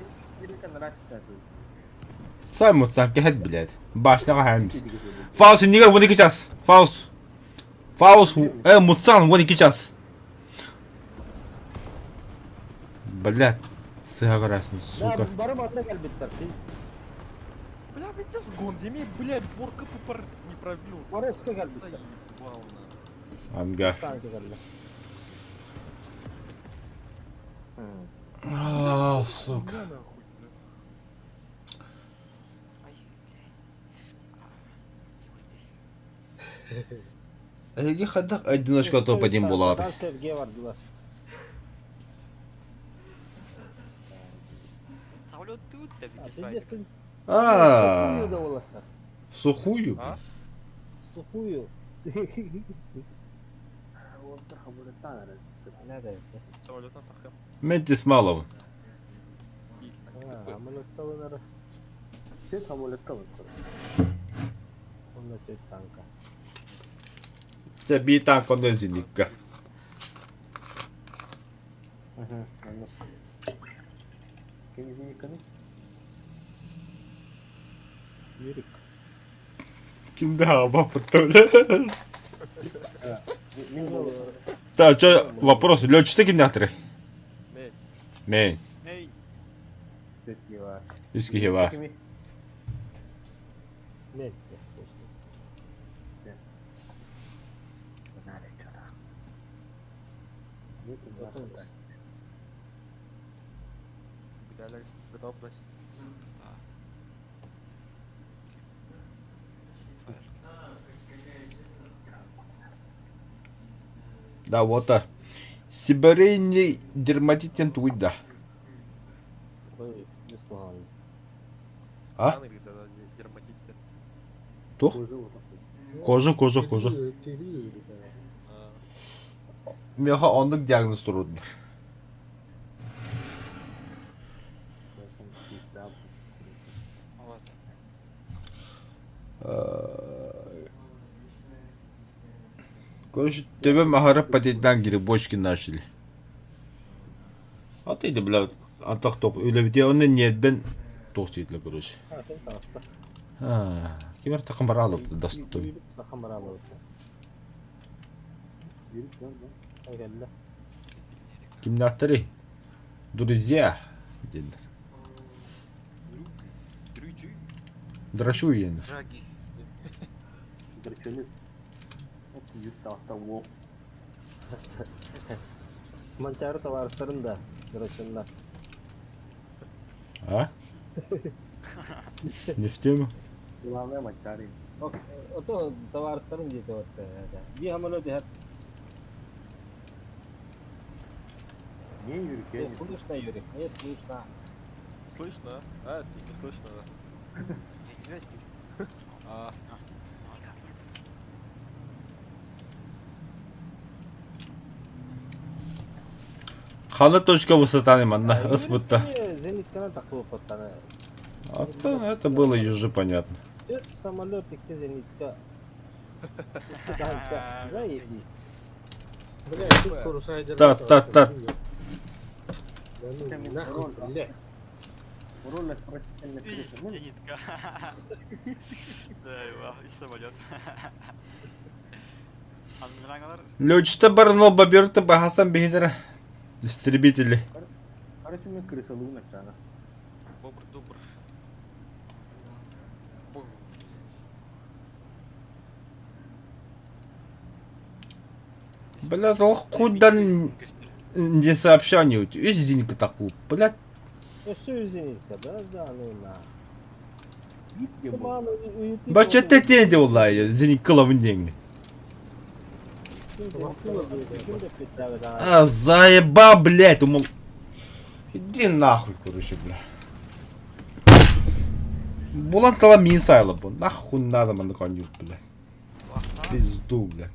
S1: Сай мутсан кэһэт блядь. Башняга хаймс. Фаус иннигэр 12 час. Фаус. Фаус, мутсан 12 час. Блядь, сыһа көрөөсүн, сука.
S3: Бары батса кэлбиттэр.
S7: Бля, пиздец гон, деми, блядь, борка пупар не пробил.
S3: Бары өскө кэлбиттэр.
S7: Заебал, на.
S1: Амга.
S3: Танка кэллэ.
S1: А, сука.
S7: Хуйня, нахуй, бля.
S1: Эһиги хайдах одиночка топ-1 буолаҕыт?
S3: Там Сергей бардылар.
S6: Самолет тут, да,
S3: А,
S6: видишь,
S3: пиздец, ты
S1: А,
S3: сухую да
S1: сухую.
S7: А?
S3: Сухую.
S7: Самолетан тахым.
S1: Ментис малого.
S3: Самолетталынар.
S2: Все самолетталын.
S3: Онно тек танка.
S1: Чэ, биир танк онно зенитка.
S2: Кем
S3: Юрик.
S1: Ким да абапытта Так, чё, вопрос, лётчикте кимнээхтэрий?
S7: Мэй.
S1: Мэй.
S6: Эй,
S1: Үс киһи баар.
S3: Мен точно.
S7: Биталик, готовность.
S1: Да, вот а. Себорейный дерматит диэн тугуй да?
S3: Ой, не смогла.
S1: А? Туох? Кожа, кожа, кожа.
S5: Тири,
S1: Миэхэ оннук диагноз туруордулар. Короче, төбөм аһара патентаан грибочки начали. А ты, бля, антах топ үлэбитиэ онно ньиэрбэн туох сиэтилэ короче.
S3: А, сен таҕыста.
S1: Ким эрэ такын бараалыбыт достой.
S3: Такын бараалыбыт. Кэллэ.
S1: Кимнээхтэрий? Друзья диэннэр. Драчу диэннэр.
S6: Драги.
S2: Драчуны.
S3: Манчаары табаарыстарын да, драчуннар.
S1: А? Не в тему?
S2: Главное Манчары.
S3: Ото табаарыстарын диэтэ вот Би хамало диһэр.
S2: Не, Юрик, я
S3: Не
S2: не
S3: слышно, Юрик, не слышно.
S7: Слышно? А, тут не слышно, да. А,
S1: Ханы точка высоты манна ыс бытта.
S3: Зенитканы такылып
S1: А то это было уже понятно.
S3: Үт самолет икки зенитка. Икки танка. Заебись.
S5: Бля, тут корусайдер.
S1: Та, та, та.
S5: Да ну нахуй, бля.
S2: Роль отвратительно крыса. Ну,
S6: Зенитка. Да, его, и самолет. Анныраңалар
S1: Лёчта барнол баберта бахасан бихидера. Истребители.
S2: короче, мне крыса луна чана.
S7: бобр добр. Бог.
S1: Бля, куда не сообщание у тебя. Үс зенитка такую, блядь.
S3: Өссө зенитка, да, да, ну на.
S2: Где был?
S1: Бача тен делала, зенитка ловын деньги. А, заеба, блядь, думал. Иди нахуй, короче, бля. Булан тала мин сайла бу. Нахуй надо маны конюк, бля. Пизду, бля.